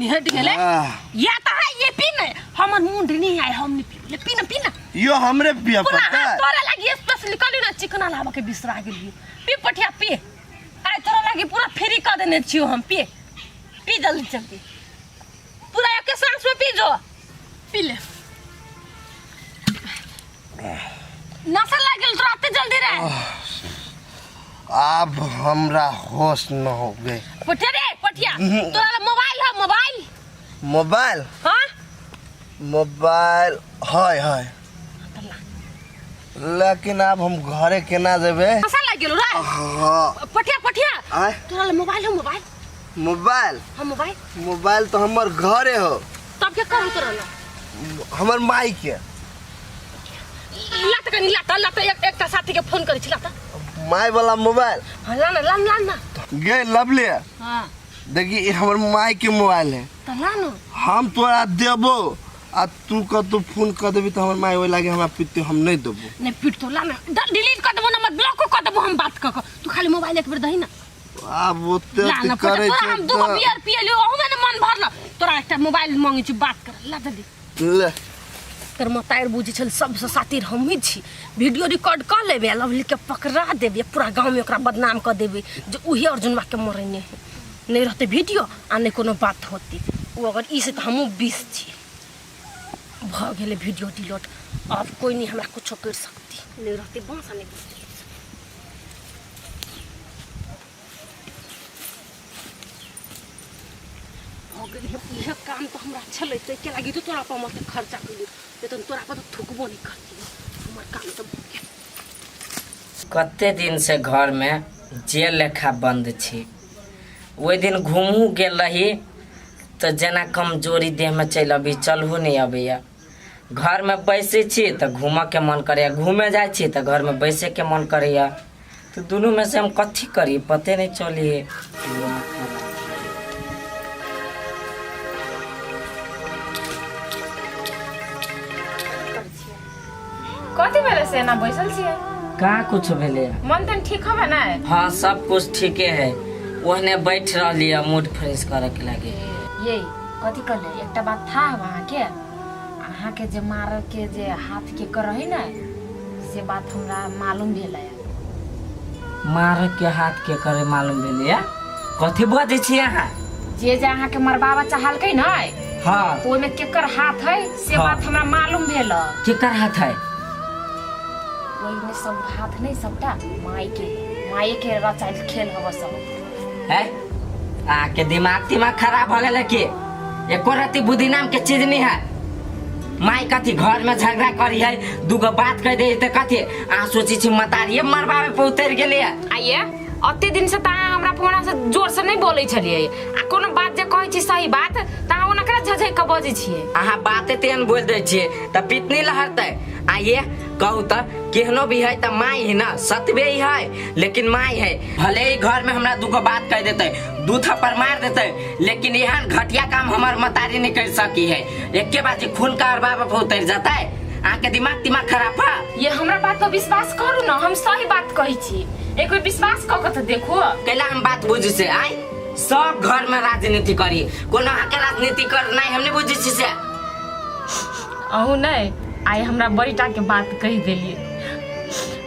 निहट गेले आह। या त है ये पी ने हमर मुंड नहीं आय हम नहीं पी ले पी ना पी ना यो हमरे पिया पूरा पड़ता हाथ तोरा लागी स्पेशली कहली ना चिकना लाबऽ के बिसरा गेलियो पी पठिया पी आइ तोरा लागी पूरा फ्री कऽ देने छियो हम पी पी जल्दी जल्दी पूरा एके सांस में पी जो पी ले नशा लाग गेल तोरा एते जल्दी रे अब हमरा होश न हो गए पठिया रे पठिया तोरा लग मोबाइल है मोबाइल मोबाइल हाँ मोबाइल है है लेकिन अब हम घरे केना जेबे नशा लाग गेल रे हाँ पठिया पठिया आय तोरा लग मोबाइल है मोबाइल मोबाइल हाँ मोबाइल मोबाइल तो हमर घरे हो तब के करू तोरा लग हमर माई के लात कनी लात लात एक एकटा साथी के फोन करै छी लात माई वाला मोबाइल हाँ ला ना ला ना ला ना गे लवली हाँ देखी ई हमर माई के मोबाइल है तऽ ला ना हम तोरा देबो आ तू कतौ फोन कर देबी तऽ हमर माई ओहि लागे हमरा पिटते हम नहीं देबो नहीं पीट तो ला ना डिलीट कर देबो नंबर ब्लॉक कर देबो हम बात कऽ कऽ तू खाली मोबाइल एक बेर दही ना आब ओते ला ना करै तोरा छै हम दूगो तऽ बियर पियलियो अहू में मन भरल तोरा एकटा मोबाइल मांगै छी बात कर ला जल्दी ले तोर मतारि बुझै छल सबसँ सातिर हमही छी वीडियो रिकॉर्ड कऽ लेबै आ लवली के पकड़ा देबै पूरा गाँवमे ओकरा बदनाम कऽ देबै जे उहे अर्जुनवा के मरने है नहि रहतै वीडियो आ नहि कोनो बात होतै ओ अगर ई से तऽ हमहूँ बीस छी भऽ गेलै वीडियो डिलीट आब कोइ नहि हमरा कुछो करि सकती नहि रहतै बाँस आ नहि बुझतै भऽ गेल इएह काम तऽ हमरा छलै ताहिके लागि तऽ तोरा पर हम खर्चा केलियौ नहि तऽ तोरा पर तऽ थुकबो नहि करतियौ हमर काम तऽ भऽ गेल कते दिनसँ घरमे जेल लेखा बन्द छी ओहि दिन घूमू गेल रही तऽ जेना कमजोरी देहमे चलि अभी चलहो नहि अबैए घरमे बैसै छी तऽ घूमऽके मन करैए घूमे जाइ छी तऽ घरमे बैसैके मन करैए तऽ दुनूमे से हम कथी करी पते नहि चली कथी भेलै से एना बैसल छियै कहाँ कुछ भेलै मन तन ठीक हवे ने हाँ सब कुछ ठीके है ओहने बैठ रहली है मूड फ्रेश करे के लागे ये कथी कहले एकटा बात था अहाँके अहाँके जे मारऽ के जे हाथ के कर रही ने से बात हमरा मालूम भेलै मारे के हाथ के करे मालूम भेलै कथी बजै छी अहाँ जे जे अहाँके मरबाबा चाहलकै ने हाँ तो ओहिमे केकर हाथ है से हाँ। बात हमरा मालूम भेल केकर हाथ है ओहिमे सब हाथ नहीं सबटा माय के माये के रचायल खेल हव सब है अहाँके दिमाग तिमाग खराब भऽ गेलै की एको रत्ती बुद्धि नाम के चीज नहीं है माय कथी घर में झगड़ा करी है दूगो बात कह दे तऽ कथी अहाँ सोचै छी मतारिये मरबावे पर उतरि गेलै आइए अते दिन से तऽ अहाँ हमरा फोना से जोर से नहीं बोलै छलियै आ कोनो बात जे कहै छी सही बात तऽ अहाँ ओना केना झझकि कऽ बजै छियै अहाँ बाते तेहन बोल दै छियै तऽ पितनी लहरतै आइए कहू तऽ केहनो भी है तऽ माय है ना सतबे ही है लेकिन माय है भले ही घर में हमरा दूगो बात कह देते दू थप्पड़ मार देते लेकिन एहन घटिया काम हमार मतारी नहीं कर सकी है एके बार जे खून का अरबा पर उतर जाता है अहाँ दिमाग तिमाग खराब है ये हमरा बात पर विश्वास करू ना हम सही बात कहै छी एक बेर विश्वास कऽ के तऽ देखू कैला हम बात बुझै से आय सब घर में राजनीति करी कोनो अहाँ के राजनीति करनाइ हम नहीं बुझै छी से अहूँ नहि आइ हमरा बड़ी टाके बात कहि देलियै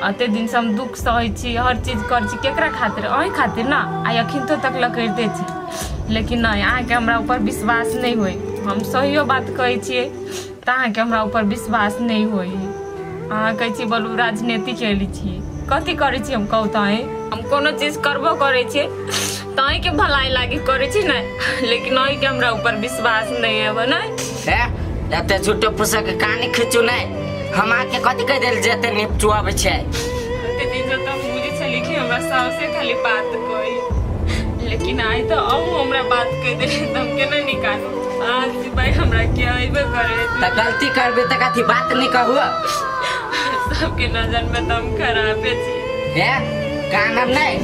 अते दिनसँ हम दुःख सहै छी हर चीज करै छी केकरा खातिर अहीं खातिर ने आइ अखिनतो तक लऽ करिते छी लेकिन नहि अहाँके हमरा ऊपर विश्वास नहि होइ हम सहियो बात कहै छियै तऽ अहाँके हमरा ऊपर विश्वास नहि होइ अहाँ कहै छी बोलू राजनीति खेलै छियै कथी करै छी हम कहू तऽ अहीं हम कोनो चीज करबो करै छी तऽ अहींके भलाई लागी करै छी ने लेकिन अहींके हमरा ऊपर विश्वास नहि है ने हे एते झूठो फूसा के कहानी खींचू नहीं हम आके कथी कह देल जे एते निपचू आबै छै एते दिन से तऽ हम बुझै छली कि हमरा साउसे खाली बात कही लेकिन आइ तऽ अहूँ हमरा बात कहि देली तऽ हम केना निकालू आज भाई हमरा के अयबे करे तऽ गलती करबे तऽ कथी बात नहीं कहू सबके नजर में तऽ हम खराबे छी हे कानब नहीं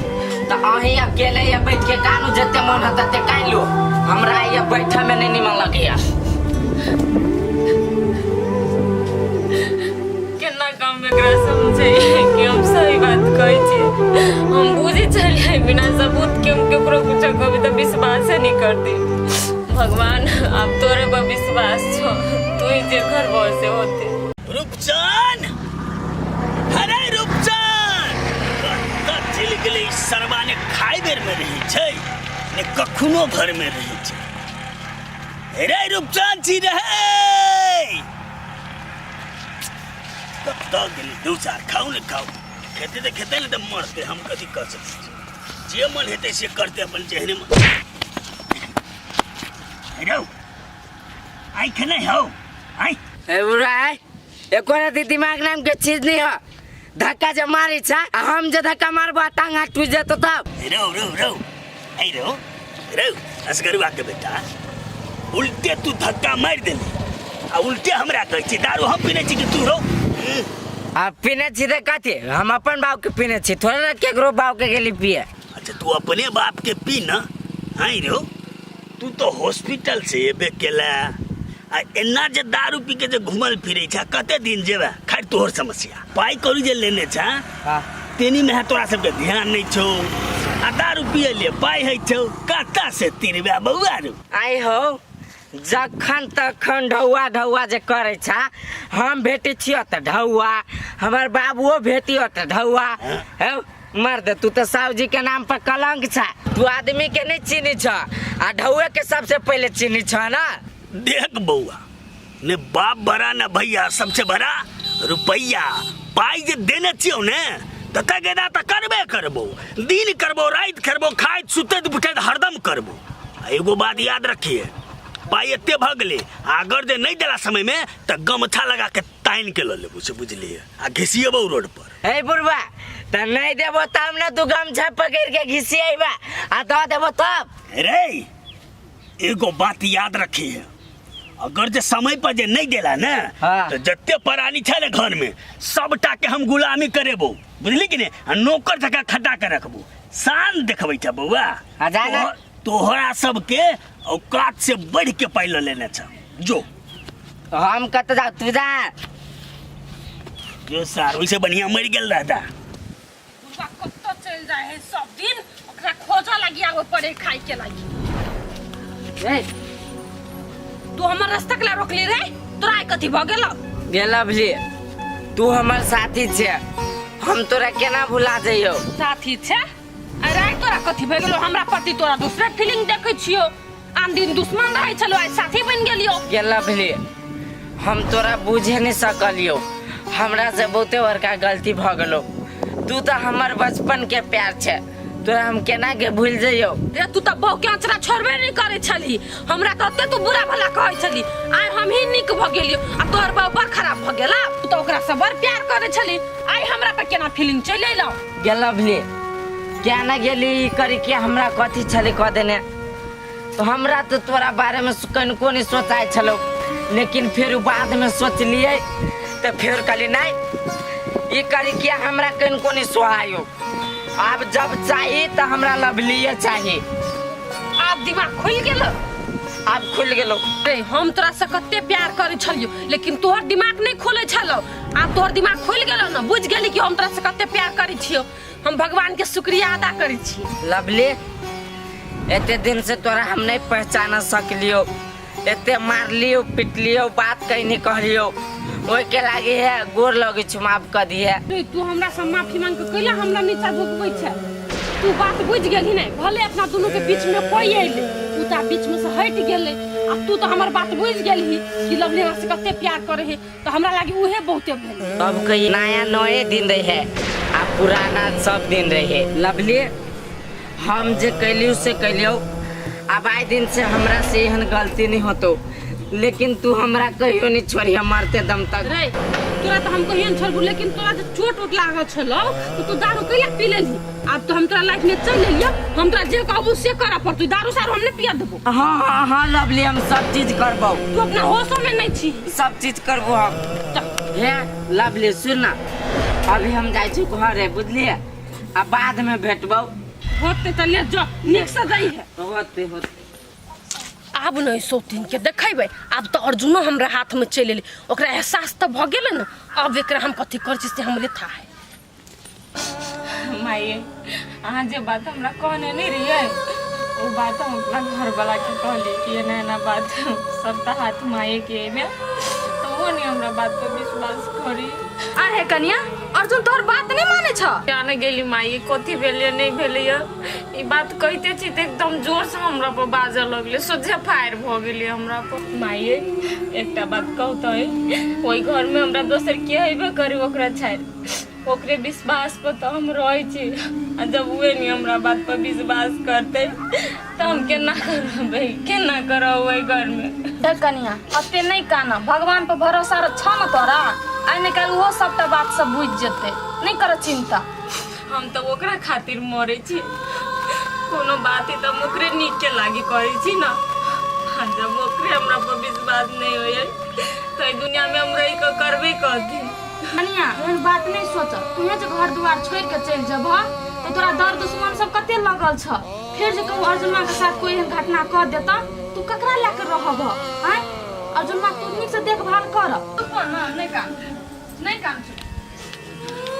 तऽ अहीं अकेले ये बैठ के कानू जते मन होत तते कान लो हमरा ये बैठे में नहीं निमन लगैया केना कम एकरा समझै कि हम सही बात कहै छी हम बुझै छलियै बिना सबूत के हम केकरो कुछो कहबै तऽ विश्वासे नहि करती भगवान आब तोरे पर विश्वास छौ तू ही जे करबो से होते रूपचन अरे रूपचन कतऽ चलि गेलै ई सरबा ने खाय बेर में रहै छै ने कखनो घर में रहै छै अरे रूपचन छी रहै कतऽ गेलै दू चार खाउ ने खाउ खेते तऽ खेते ने तऽ मरतै हम कथी कऽ सकै छी जे मन हेतै से करतै अपन जेहने मन रौ आँखि नहि हौ आँखि ए बुढ़ा है एको रति दिमाग नाम के चीज नहीं हो धक्का जे मारी छा आ हम जे धक्का मारबो टांग हाथ टूट जेतो तब रौ रौ रौ ऐ रौ रौ असगरुआ के बेटा उल्टे तू धक्का मारि देली आ उल्टे हमरा कहै छी दारू हम पीने छी कि तू रौ आ पीने छी तऽ कथी हम अपन बाप के पीने छी थोड़े ना केकरो बाप के गेली पिए अच्छा तू अपने बाप के पी न आई रौ तू तो हॉस्पिटल से एबे केला आ एना जे दारू पी के जे घुमल फिरे छा कते दिन जेबे खैर तोहर समस्या पाई कौड़ी जे लेने छा तेनी में है तोरा सबके ध्यान नहीं छौ आ दारू पिए लिए पाई है छौ कता से तिरबे बौआ रू आई हो जखन तखन ढौआ ढौआ जे करै छा हम भेटै छियो तऽ ढौआ हमर बाबुओ भेटियो तऽ ढौआ हौ मर्द तू तऽ साहु जी के नाम पर कलंक छा तू आदमी के नहीं चिन्ही छ आ ढौए के सबसे पहले चिन्ही छ ना देख बौआ ने बाप बड़ा ने भैया सबसे बड़ा रुपैया पाई जे देने छियौ ने तऽ तगेदा तऽ करबे करबो दिन करबो राति करबो खाइत सुतैत उठैत हरदम करबो आ एगो बात याद रखिए पाई एते भऽ गेलै आ अगर जे नहि देला समयमे तऽ गमछा लगा के तानि के लऽ लेबो से बुझलिए आ घिसिएबो रोड पर हे बुढ़बा तऽ नहीं देबो तब ने तू गमछा पकड़ के घिसिएबा आ दऽ देबो तब रे एगो बात याद रखिए अगर जे समय पर जे नहीं देला ने हाँ। तो जते प्राणी छै ने घर में सबटा के हम गुलामी करेबो बुझली कि नहीं आ नौकर जकाँ खटा के रखबो शान देखबै छ बौआ आ जा ना। तोहरा सबके औकात से बढ़ के पाइ लऽ लेने छ जो हम कतऽ जाउ तू जा जो सार ओइसे बढ़िया मरि गेल रहता बुढ़वा कतऽ चलि जाइ है सब दिन ओकरा खोजऽ लागी आबऽ पड़े खाइ के लागी ए, तू हमर रास्ता के ला रोकली रे तोरा आइ कथी भऽ गेलौ गेल अभली तू हमर साथी छे हम तोरा केना भुला जइयौ साथी छे अरे आइ तोरा कथी भऽ गेलौ हमरा प्रति तोरा दूसरे फीलिंग देखै छियौ आन दिन दुश्मन रहै छलो आइ साथी बनि गेलियौ गेल अभली हम तोरा बुझे नहीं सकलियौ हमरा से बहुते बड़का गलती भऽ गेलौ तू तऽ हमर बचपन के प्यार छे तोरा हम केना के भूल जइयौ रे तू तऽ बहु के अचरा छोड़बे नहीं करै छली हमरा तऽ ओते तू बुरा भला कहै छली आइ हम ही नीक भऽ गेलियौ आ तोहर बहु बड़ खराब भऽ गेला तू तऽ ओकरा से बड़ प्यार करै छली आइ हमरा पर केना फीलिंग चलि अयलौ गेल अभली क्या ना गेली ई करी के हमरा कथी छलै कह देने तो हमरा तो तोरा बारे में कनिको नहीं सोचाइ छलौ लेकिन फेर बाद में सोचलिए तो फेर कहली नहीं ई करी के हमरा कनिको नहीं सोहायो आब जब चाही तो हमरा लवलिए चाही आब दिमाग खुलि गेल आब खुलि गेलो रे हम तोरा से कते प्यार करै छलियो लेकिन तोहर दिमाग नहीं खुलै छलौ आब तोहर दिमाग खुलि गेलौ ने बुझि गेली कि हम तोरा से कते प्यार करै छियो हम भगवान के शुक्रिया अदा करै छी लवली एते दिन से तोरा हम नहीं पहचान सकलियो एते मारलियो पिटलियो बात कहीं नहीं कहलियो ओहि के लागे है गोर लगे छु माफ कर दिए रे तू हमरा से माफी मांग के कैला हमरा नीचा झुकबै छै तू बात बुझि गेलही नहीं भले अपना दुनू के बीच में कोई अयलै उ तऽ बीच में से हटि गेलै आ तू तऽ हमर बात बुझि गेलही कि लवली हमरा से कते प्यार करे है तऽ हमरा लागे उहे बहुते भेलै तब कही नया नए दिन रहे आ पुराना सब दिन रहे। लवली, हम जे कैलियो से कैलियो, अब आए दिन से हमरा से एहन गलती नहीं होतो, लेकिन तू हमरा कहियो नहीं छोड़िया मरते दम तक। रे तोरा तो हम कहियो नहीं छोड़बू, लेकिन तोरा जे चोट उट लागल छलौ तो तू दारू कैला पी लेलही? आब तो हम तोरा लाइफ में चल एलियो, हम तोरा जे कहबू से करऽ पड़तौ, दारू सारू हम नहीं पिया देबो। हाँ हाँ हाँ लवली, हम सब चीज करबो। तू अपना होशो में नहीं छी। सब चीज करबो हम। हे लवली सुन ना, अभी हम जाइ छी घरे, बुझलिए? आ बाद में भेटबो। होते तऽ ले जो, नीक से जाइ है। होते होते। आब नहीं सौतीन के देखेबै, आब तऽ अर्जुनो हमरा हाथ में चलि एलै, ओकरा एहसास तऽ भऽ गेलै ने, आब एकरा हम कथी करै छी से हमरे था है। माये, अहाँ जे बात हमरा कहने नहि रहियै ओ बात हम अपना घरवलाके कहलियै कि एना एना बात सबटा हाथ मायेके एहिमे, तऽ ओहो नहि हमरा बात पर विश्वास करी। आहे कनिया, अर्जुन तोहर बात नहीं माने छ? जाने गेली माई कथी भेलै नहि भेलै, ई बात कहिते छी तऽ एकदम जोर से हमरा पर बाजऽ लगलै, सोझे फायर भऽ गेलै हमरा पर। माये एकटा बात कहू तऽ, ओहि घर में हमरा दोसर के हेबे करी ओकरा छाड़ि, ओकरे विश्वास पर तऽ हम रहै छी, आ जब उहे नहि हमरा बात पर विश्वास करतै तऽ हम केना करबै, केना करब ओहि घर में? हे कनिया, अते नहीं काना, भगवान पर भरोसा छ न तोरा, आइ ने काल्हि ओहो सबटा बात सब बुझि जेतै, नहीं कर चिंता। हम तऽ ओकरा खातिर मरै छी, कोनो बात है तऽ हम ओकरे नीक के लागी करै छी ना, आ जब ओकरे हमरा पर विश्वास नहीं होइए तऽ एहि दुनिया में हम रहि कऽ करबै कथी? कनिया एहन बात नहीं सोच, तूहे जे घर दुआर छोड़ के चलि जेबह तऽ तोरा दर दुश्मन सब कते लगल छ, फेर जे कहूँ अर्जुनमा के साथ कोई एहन घटना कऽ देता तू ककरा लए के रहब? आँय अर्जुनमा तू नीक से देखभाल कर। चुप ना, नहीं कान, नहीं कान, चुप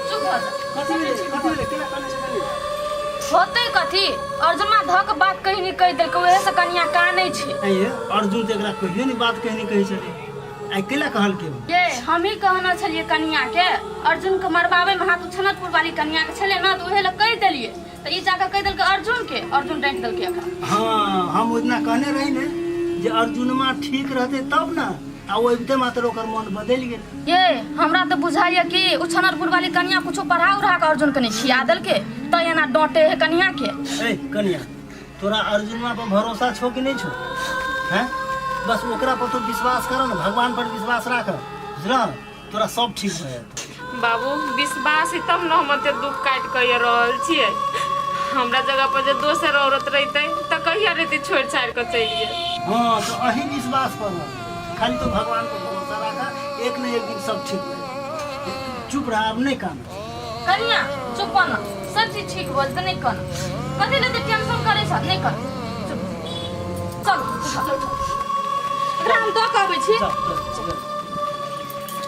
चुप भऽ जा। कथी भेलै? कथी भेलै? केना कानै छै कनिया? होतै कथी, अर्जुनमा धऽ के बात कही नहीं कहि देलकै, ओहे से कनिया कानै छै। आइए अर्जुन तऽ एकरा कहियो नहीं बात कही नहीं कहै छलै, आइ कैला कहलकै? ये हम ही कहना छलिए कनिया के, अर्जुन के मरबावे में हाथ छनतपुर वाली कनिया के छले ना, तो ओहे लए कहि देलिए, तऽ ई जाके कहि देलकै अर्जुन के, अर्जुन डांटि देलकै एकरा। हाँ, हम ओहि दिना कहने रही ने जे अर्जुनमा ठीक रहतै तब ना, आ ओ अबिते मात्र ओकर मन बदलि गेल। ये हमरा तऽ बुझाइए कि ओ छनरपुर वाली कनिया कुछो पढ़ा उढ़ा के अर्जुन के नहीं खिया देलकै, तै एना डांटे है कनिया के। ए कनिया, तोरा अर्जुनमा पर भरोसा छौ कि नहीं छौ? हैं? बस ओकरा पर तू विश्वास कर ने, भगवान पर विश्वास राख, बुझल? तोरा सब ठीक भऽ जायत। बाबू विश्वास है तब न हम एते दुख काटि कऽ रहल छियै, हमरा जगह पर जे दोसर औरत रहितै तऽ कहिया रहितै छोड़ि छाड़ि कऽ चलि गेल। हाँ तो अही विश्वास पर रह, खाली तो भगवान पर भरोसा राख, एक न एक दिन सब ठीक हो जायत। चुप रह, अब नहीं कान। कनिया चुप बन, सब चीज ठीक हो जेतै, नहीं कान, कथी लए टेंशन करै छ, नहीं कान, चुप। चल एकरा हम दऽ कऽ अबै छी।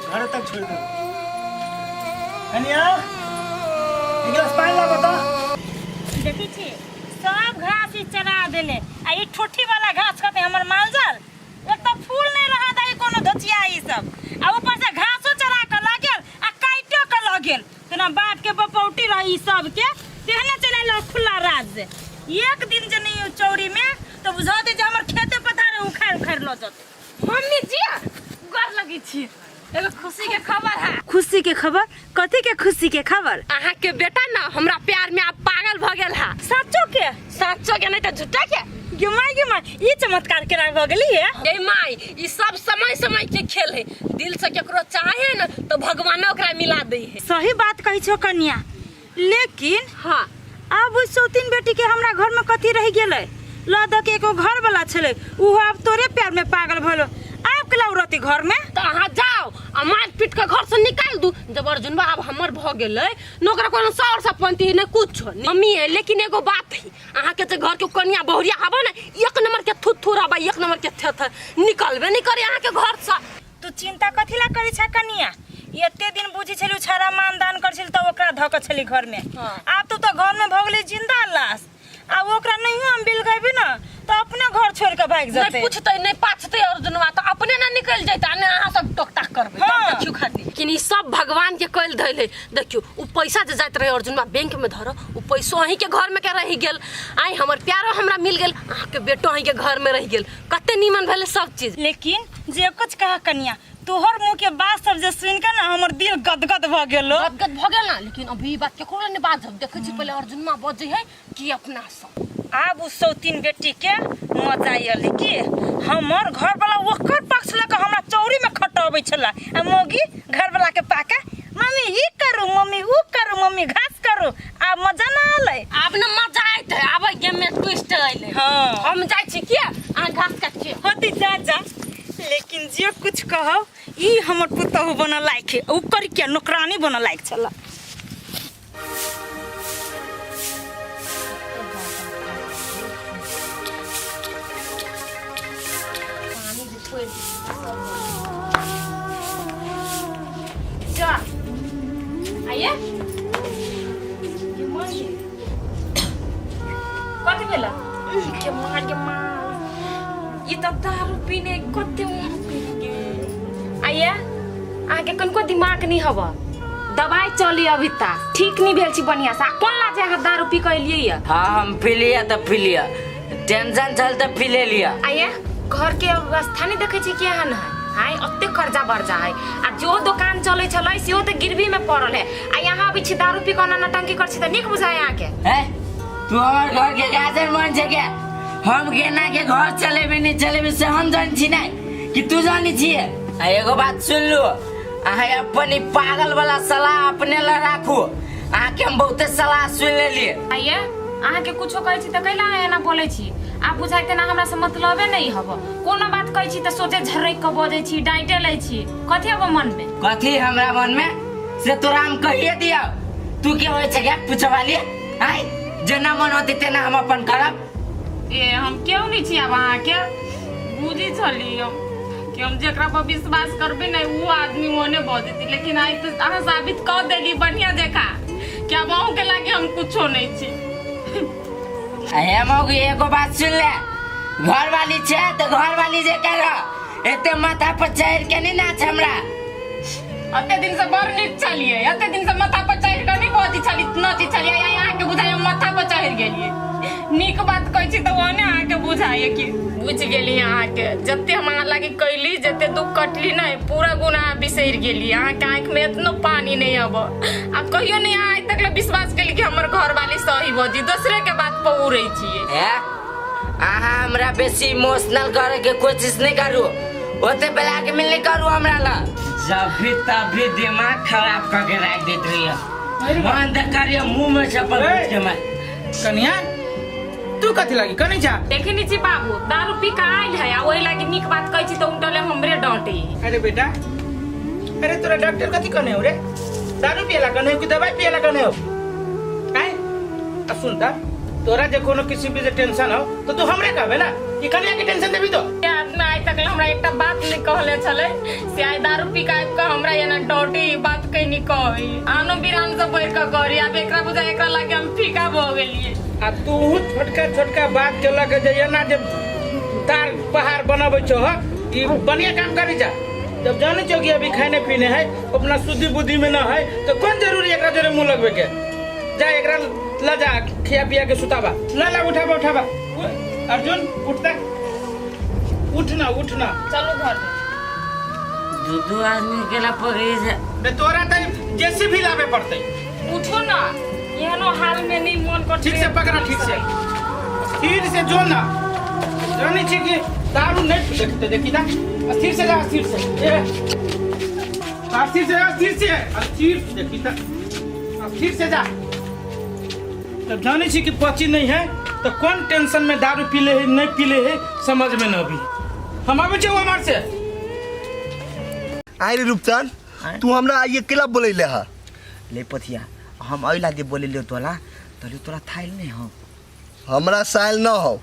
घरे तक छोड़ दे। कनिया एक गिलास पानी लाबो तो। देखै छी सब घास ई चरा देले, आ ई ठुठी वाला घास खते हमर माल जाल, एक तऽ फूल नहीं रहा दही कोनो धोचिया ई सब, आ ऊपर से घासो चरा के लऽ गेल आ काटियो के लऽ गेल, तेना बाप के बपौटी रही ई सब के तेहने चले लो खुला राज, एक दिन जे नहीं चौरी में तो बुझौते जे हमर खेते पथारे उखाड़ उखाड़ लऽ जते। मम्मी जी गोर लगी छी, एगो खुशी के खबर है। खुशी के खबर? कथी के खुशी के खबर? अहाँ के बेटा ना हमरा प्यार में आब पागल भ गेल है। सचो के? सचो के नहीं तो झूठा के? गे माय गे माय, ई चमत्कार केना भ गेली है? गे माय, ई सब समय समय के खेल है, दिल से केकरो चाहे ना तो भगवान ओकरा मिला दे है। सही बात कहै छो कन्या, लेकिन हाँ आब ओहि सौतीन बेटी के हमरा घर में कथी रहि गेलै? ल द के एगो घर वाला छलै, उहो आब तोरे प्यार में पागल भलो, आब केला उ रहतै घर में? तो अहाँ जाओ आ मारि पीट के घर से निकाल दू। जब अर्जुनबा आब हमर भ गेलै न, ओकरा कोनो सौर सपंती ने कुछ मम्मी है। लेकिन एगो बात है, अहाँ के जे घर के कनिया बहुरिया हबे ने, एक नंबर के थुथुर हबे, एक नंबर के थेथर, निकलबे नहीं करे अहाँ के घर से। तू चिंता कथी ला करै छ कनिया? एते दिन बुझै छलू छड़ा मानदान करै छली तऽ ओकरा धऽ कऽ छली घर में, आब तू तऽ घर में भऽ गेलै जिंदा लाश, आ ओकरा नहियो हम बिलगेबै ने तऽ अपने घर छोड़ि कऽ भागि जेतै। नहीं पूछतै नहीं पाछतै अर्जुनवा तऽ अपने ना निकलि जैतै, आ ने अहाँ सब टोक टाक करबै। हाँ। तब देखियौ खाली। लेकिन ई सब भगवान के कैल धैल है। देखियौ उ पैसा जे जाइत रहे अर्जुनवा बैंक में धर, उ पैसो अहीं के घर में के रहि गेल, आइ हमर प्यारो हमरा मिल गेल, अहाँ के बेटो अहीं के घर में रहि गेल, कते नीमन भेलै सब चीज। लेकिन जे कुछ कह कनिया, तोहर मुँह के बात सब जे सुनि के ना हमर दिल गदगद भऽ गेलो। गदगद भऽ गेल ना, लेकिन अभी ई बात केकरो नहि बाजब। देखै छी पहिले अर्जुनमा बजै है कि अपना सब। आब उ सौतीन बेटी के मजा अयलै कि हमर घरवला ओकर पक्ष लऽ कऽ हमरा चौरी में खटबै छला आ मौगी घरवला के पाका मम्मी ई करू मम्मी ऊ करू मम्मी घास करू। आब मजा ना अलै। आब न मजा अयतै, आब एहि गेम में ट्विस्ट अयलै। हाँ। हम जाइ छी के अहाँ घास काट के। होती जा जा, लेकिन जे कुछ कहो ई हमर पुतहु बनऽ लायक है, ऊ कर के नौकरानी बनऽ लायक छला। जा आइए कथी भेला के माँ के माँ, ई तऽ दारू पीने कते उम्र पी गे। आइए अहाँके कनिको दिमाग नहीं हब, दवाई चली अभी तक ठीक नहीं भेल छी बढ़िया से। आ कोन लाजे अहाँ दारू पी के एलियै या? हाँ हम पी लिया तऽ पी लिया, टेंशन छल तऽ पी ले लिया। आइए घर के अवस्था नहीं देखे छी केहन है, आइ ओते कर्जा बर्जा है आ जो दोकान चले छलै सेहो तऽ गिरवी में पड़ल है आ यहाँ अबै छी दारू पी के ओना नौटंकी कर छी तऽ नीक बुझाय अहाँके। हैं तू हमर घर के गाजर मन छै के हम केना के घर चलेबे नहीं चलेबे से हम जान छी नहीं कि तू जानी छिए। आ एगो बात सुन लू, अहाँ अपन ई पागल वाला सलाह अपने ला राखू, अहाँ के हम बहुते सलाह सुन लेलिए। आइए अहाँ के कुछो कहै छी तऽ कैला अहाँ एना बोलै छी? आब बुझाइते ना हमरा से मतलबे नहीं हब, कोनो बात कहै छी तऽ सोचे झरक के बजै छी, डांटे लै छी, कथी हब मन में? कथी हमरा मन में से तोरा हम कहिए दिया, तू के होय छै के पूछे वाली? आय जेना मन होते तेना हम अपन करब। ए हम क्यों नहीं छी आब अहाँ के बुझी छली हम कि हम जेकरा पर विश्वास करबे नहीं वो आदमी ओने बजती, लेकिन आइ तो अहाँ साबित कर देली बढ़िया जका कि आब अहूँ के लागे हम कुछो नहीं छी। हे मौगी एगो बात सुन ले, घर वाली छे तो घर वाली जे कर एते माथा पर चढ़ के नहीं नाच हमरा। अते दिन से बड़ नीक छलिए, अते दिन से माथा पर चढ़ के नहीं बजी छली नची छलिए, आइ अहाँ के बुझाइ हम माथा पर चढ़ गेलिए। नीक बात कहै छी तऽ ओहने अहाँ के बुझाइए कि बुझि गेली अहाँ के, जते हम अहाँ लागी कैली जते दुख कटली नहीं पूरा गुनाह बिसरि गेली, अहाँ के आँखि में एतनो पानी नहीं अब। आ कहियो नहीं अहाँ आइ तक ले विश्वास कैली कि हमर घर वाली सही बजी, दोसरे के बात पर उड़ै छियै। हे अहाँ हमरा बेसी इमोशनल करे के कोशिश नहीं करू, ओते ब्लैकमेल नहीं करू हमरा ला। जब भी तब भी दिमाग खराब करके रख देत रहिए, मन देख करिए मुंह में चप्पल घुस के मार। कनिया तू कथी लागी कनी जा? देखी नी छी बाबू दारू पी के आयल है आ ओहि लागी नीक बात कहै छी तऽ उनटले हमरे डांटे। अरे बेटा, अरे तोरा डॉक्टर कथी कहने हो रे? दारू पियला कहने हो कि दवाई पियला कहने हो? आय आ सुन ता, तोरा जे कोनो किसी भी जे टेंशन हो तो तू हमरे कहबे ना कि कनिया के टेंशन देबी तो? के आदमी आइ तक हमरा एकटा बात नहीं कहले छलै से आइ दारू पी के आबि के हमरा एना डांटे, ई बात कहीं कहै आनो बिरान से बढ़ि के करी। आब एकरा बुझा एकरा लागे हम फीका भऽ गेलियै। आ तू छोटका छोटका बात के लऽ के जे एना जे तार पहाड़ बनाबै छौ ह, ई बढ़िया काम करी जा। जब जाने छौ कि अभी खाने पीने है अपना शुद्धि बुद्धि में न है तो कौन जरूरी एकरा जोरे मुंह लगबे के? जा एकरा ल जा खिया पिया के सुताबा, ला ला उठाबा उठाबा। अर्जुन उठता, उठना उठना चलू घर में। दू दू आदमी के ला पकड़ी से बे तोरा त जेसीबी लाबे पड़तै। उठो ना, एहनो हाल में नहीं मन कर। ठीक से पकड़ा, ठीक से स्थिर से जो ना जानी छी कि दारू नहीं देखते देखी ना, स्थिर से जा, स्थिर से ए स्थिर से जा, स्थिर से स्थिर से देखी ता, स्थिर से जा। तब जानी छी कि पची नहीं है तो कौन टेंशन में दारू पीले है नहीं पीले है समझ में न अभी। हम आबै छी हमार से। आइ रे रूपचंद, तू हमरा आइए केला बोलैले हा? ले पथिया, हम अइला दे बोलेलियो तोला, तोले तोरा थाइल नहीं हो? हमरा साइल न हो।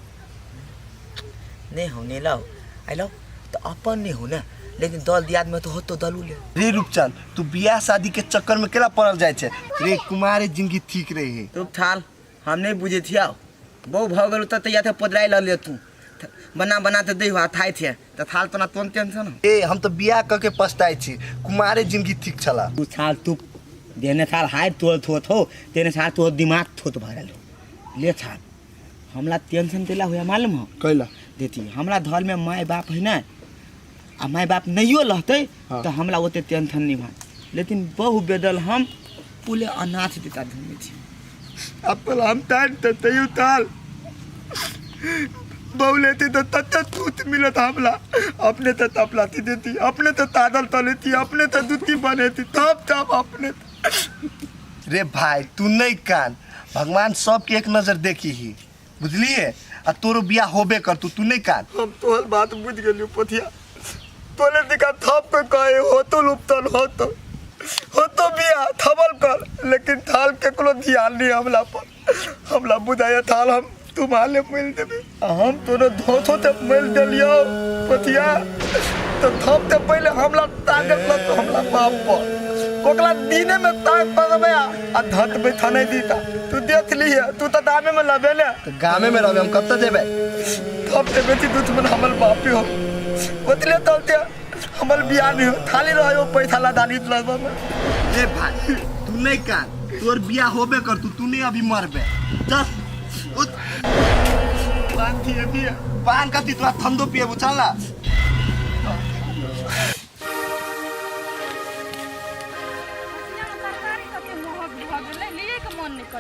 नहीं हो नहीं लाओ आइलो तो अपन नहीं हो ना, लेकिन दल दियाद में तो हो तो दलू ले। रे रूपचंद, तू बियाह शादी के चक्कर में केला पड़ल जाय छे? रे कुमारे जिंदगी ठीक रहे है। रूप थाल हम नहीं बुझे थिया, बहु भ गेल त तैया थे पदराई ल ले तू बना बना त दै हुआ थाई थे त थाल तना तोन टेंशन हो। ए हम तो बियाह क के पछताई छी, कुमारे जिंदगी ठीक छला। तू थाल तू देने थाल हाय तोल थोत हो तेने थाल तो दिमाग थोत भरल हो। ले थाल हमला टेंशन देला हुआ मालूम हो? कैला देती हमरा धर में माय बाप है ना, आ माय बाप नहियो रहतै तऽ हमरा ओते टेंशन नहीं भाई, लेकिन बहु बेदल हम पूरे अनाथ देता धुमे छी। अब हम तान त तैयो ताल बहु लेती तो तत्ते तूत मिलत हमला, अपने तो तपलाती देती, अपने तो तादल तलेती, अपने तो दूती बनेती, तब तब अपने। रे भाई तू नहीं कान, भगवान सबके एक नजर देखी ही, बुझलिए? आ तोरो बियाह होबे कर, तू तू नहीं कान। हम तोहर बात बुझ गेलियो पोथिया, तोले दिखा थप के कहे हो तो लुप्तन हो तो हो तो बियाह थबल कर, लेकिन थाल के कोनो ध्यान नहीं हमला पर। हमला बुझाया थाल हम तुम्हारे मिल देबे, हम तोरो धोथो ते मिल देलियो पोथिया, तो थप ते पहले हमला ताकत लग तो हमला बाप पर ओकरा दिने में ताक पड़बे आ धत बैठा नहीं दीता। तू देख लिहे, तू तो दामे में लबे ले। तो गामे में रहबे हम, कब तक जेबे? थप ते बेटी दुश्मन हमर बापे हो, ओतले तलते हमर बियाह नहीं हो, थाली रहे हो पैसा ला दानी लगबे में। ए भाई तू नहीं कान, तोर बियाह होबे कर, तू तू नहीं अभी मरबे। चल उठ। पान थिए बिया। पान कथी तोरा ठंडो पिएबू, चल ना।